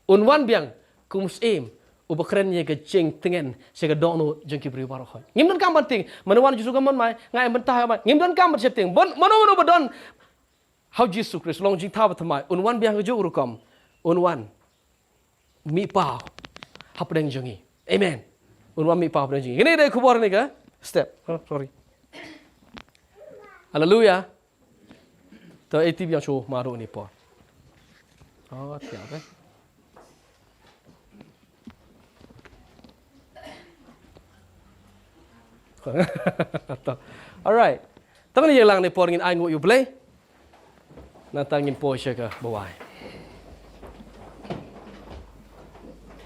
Un wan biang kum u syiem uba kren ïa ka jingtngen sha ka dohnud jong ki briew baroh khoit. Ngim donkam ban tieng, mano wan Jisu ka mon mai, nga em bynta ha mai. Ngim donkam ban sheptieng. Ban, mano mano ba don ha u Jisu Khrist, long jingthaw ba thymmai, un wan biang kajuh ka rukom. Un wan mih paw hapdeng jong ngi. Amen. Un wan mih paw hapdeng jong ngi. Kane dei khubor ne ka step. Oh, sorry. Haleluya. To, eh, tip ïa shu mareh ni por. Oh, tiap, eh. To. Alright. Tang ni lang ni por ngin ai nguh ïa u Blei. Nangta ngin poi sha kaba wai.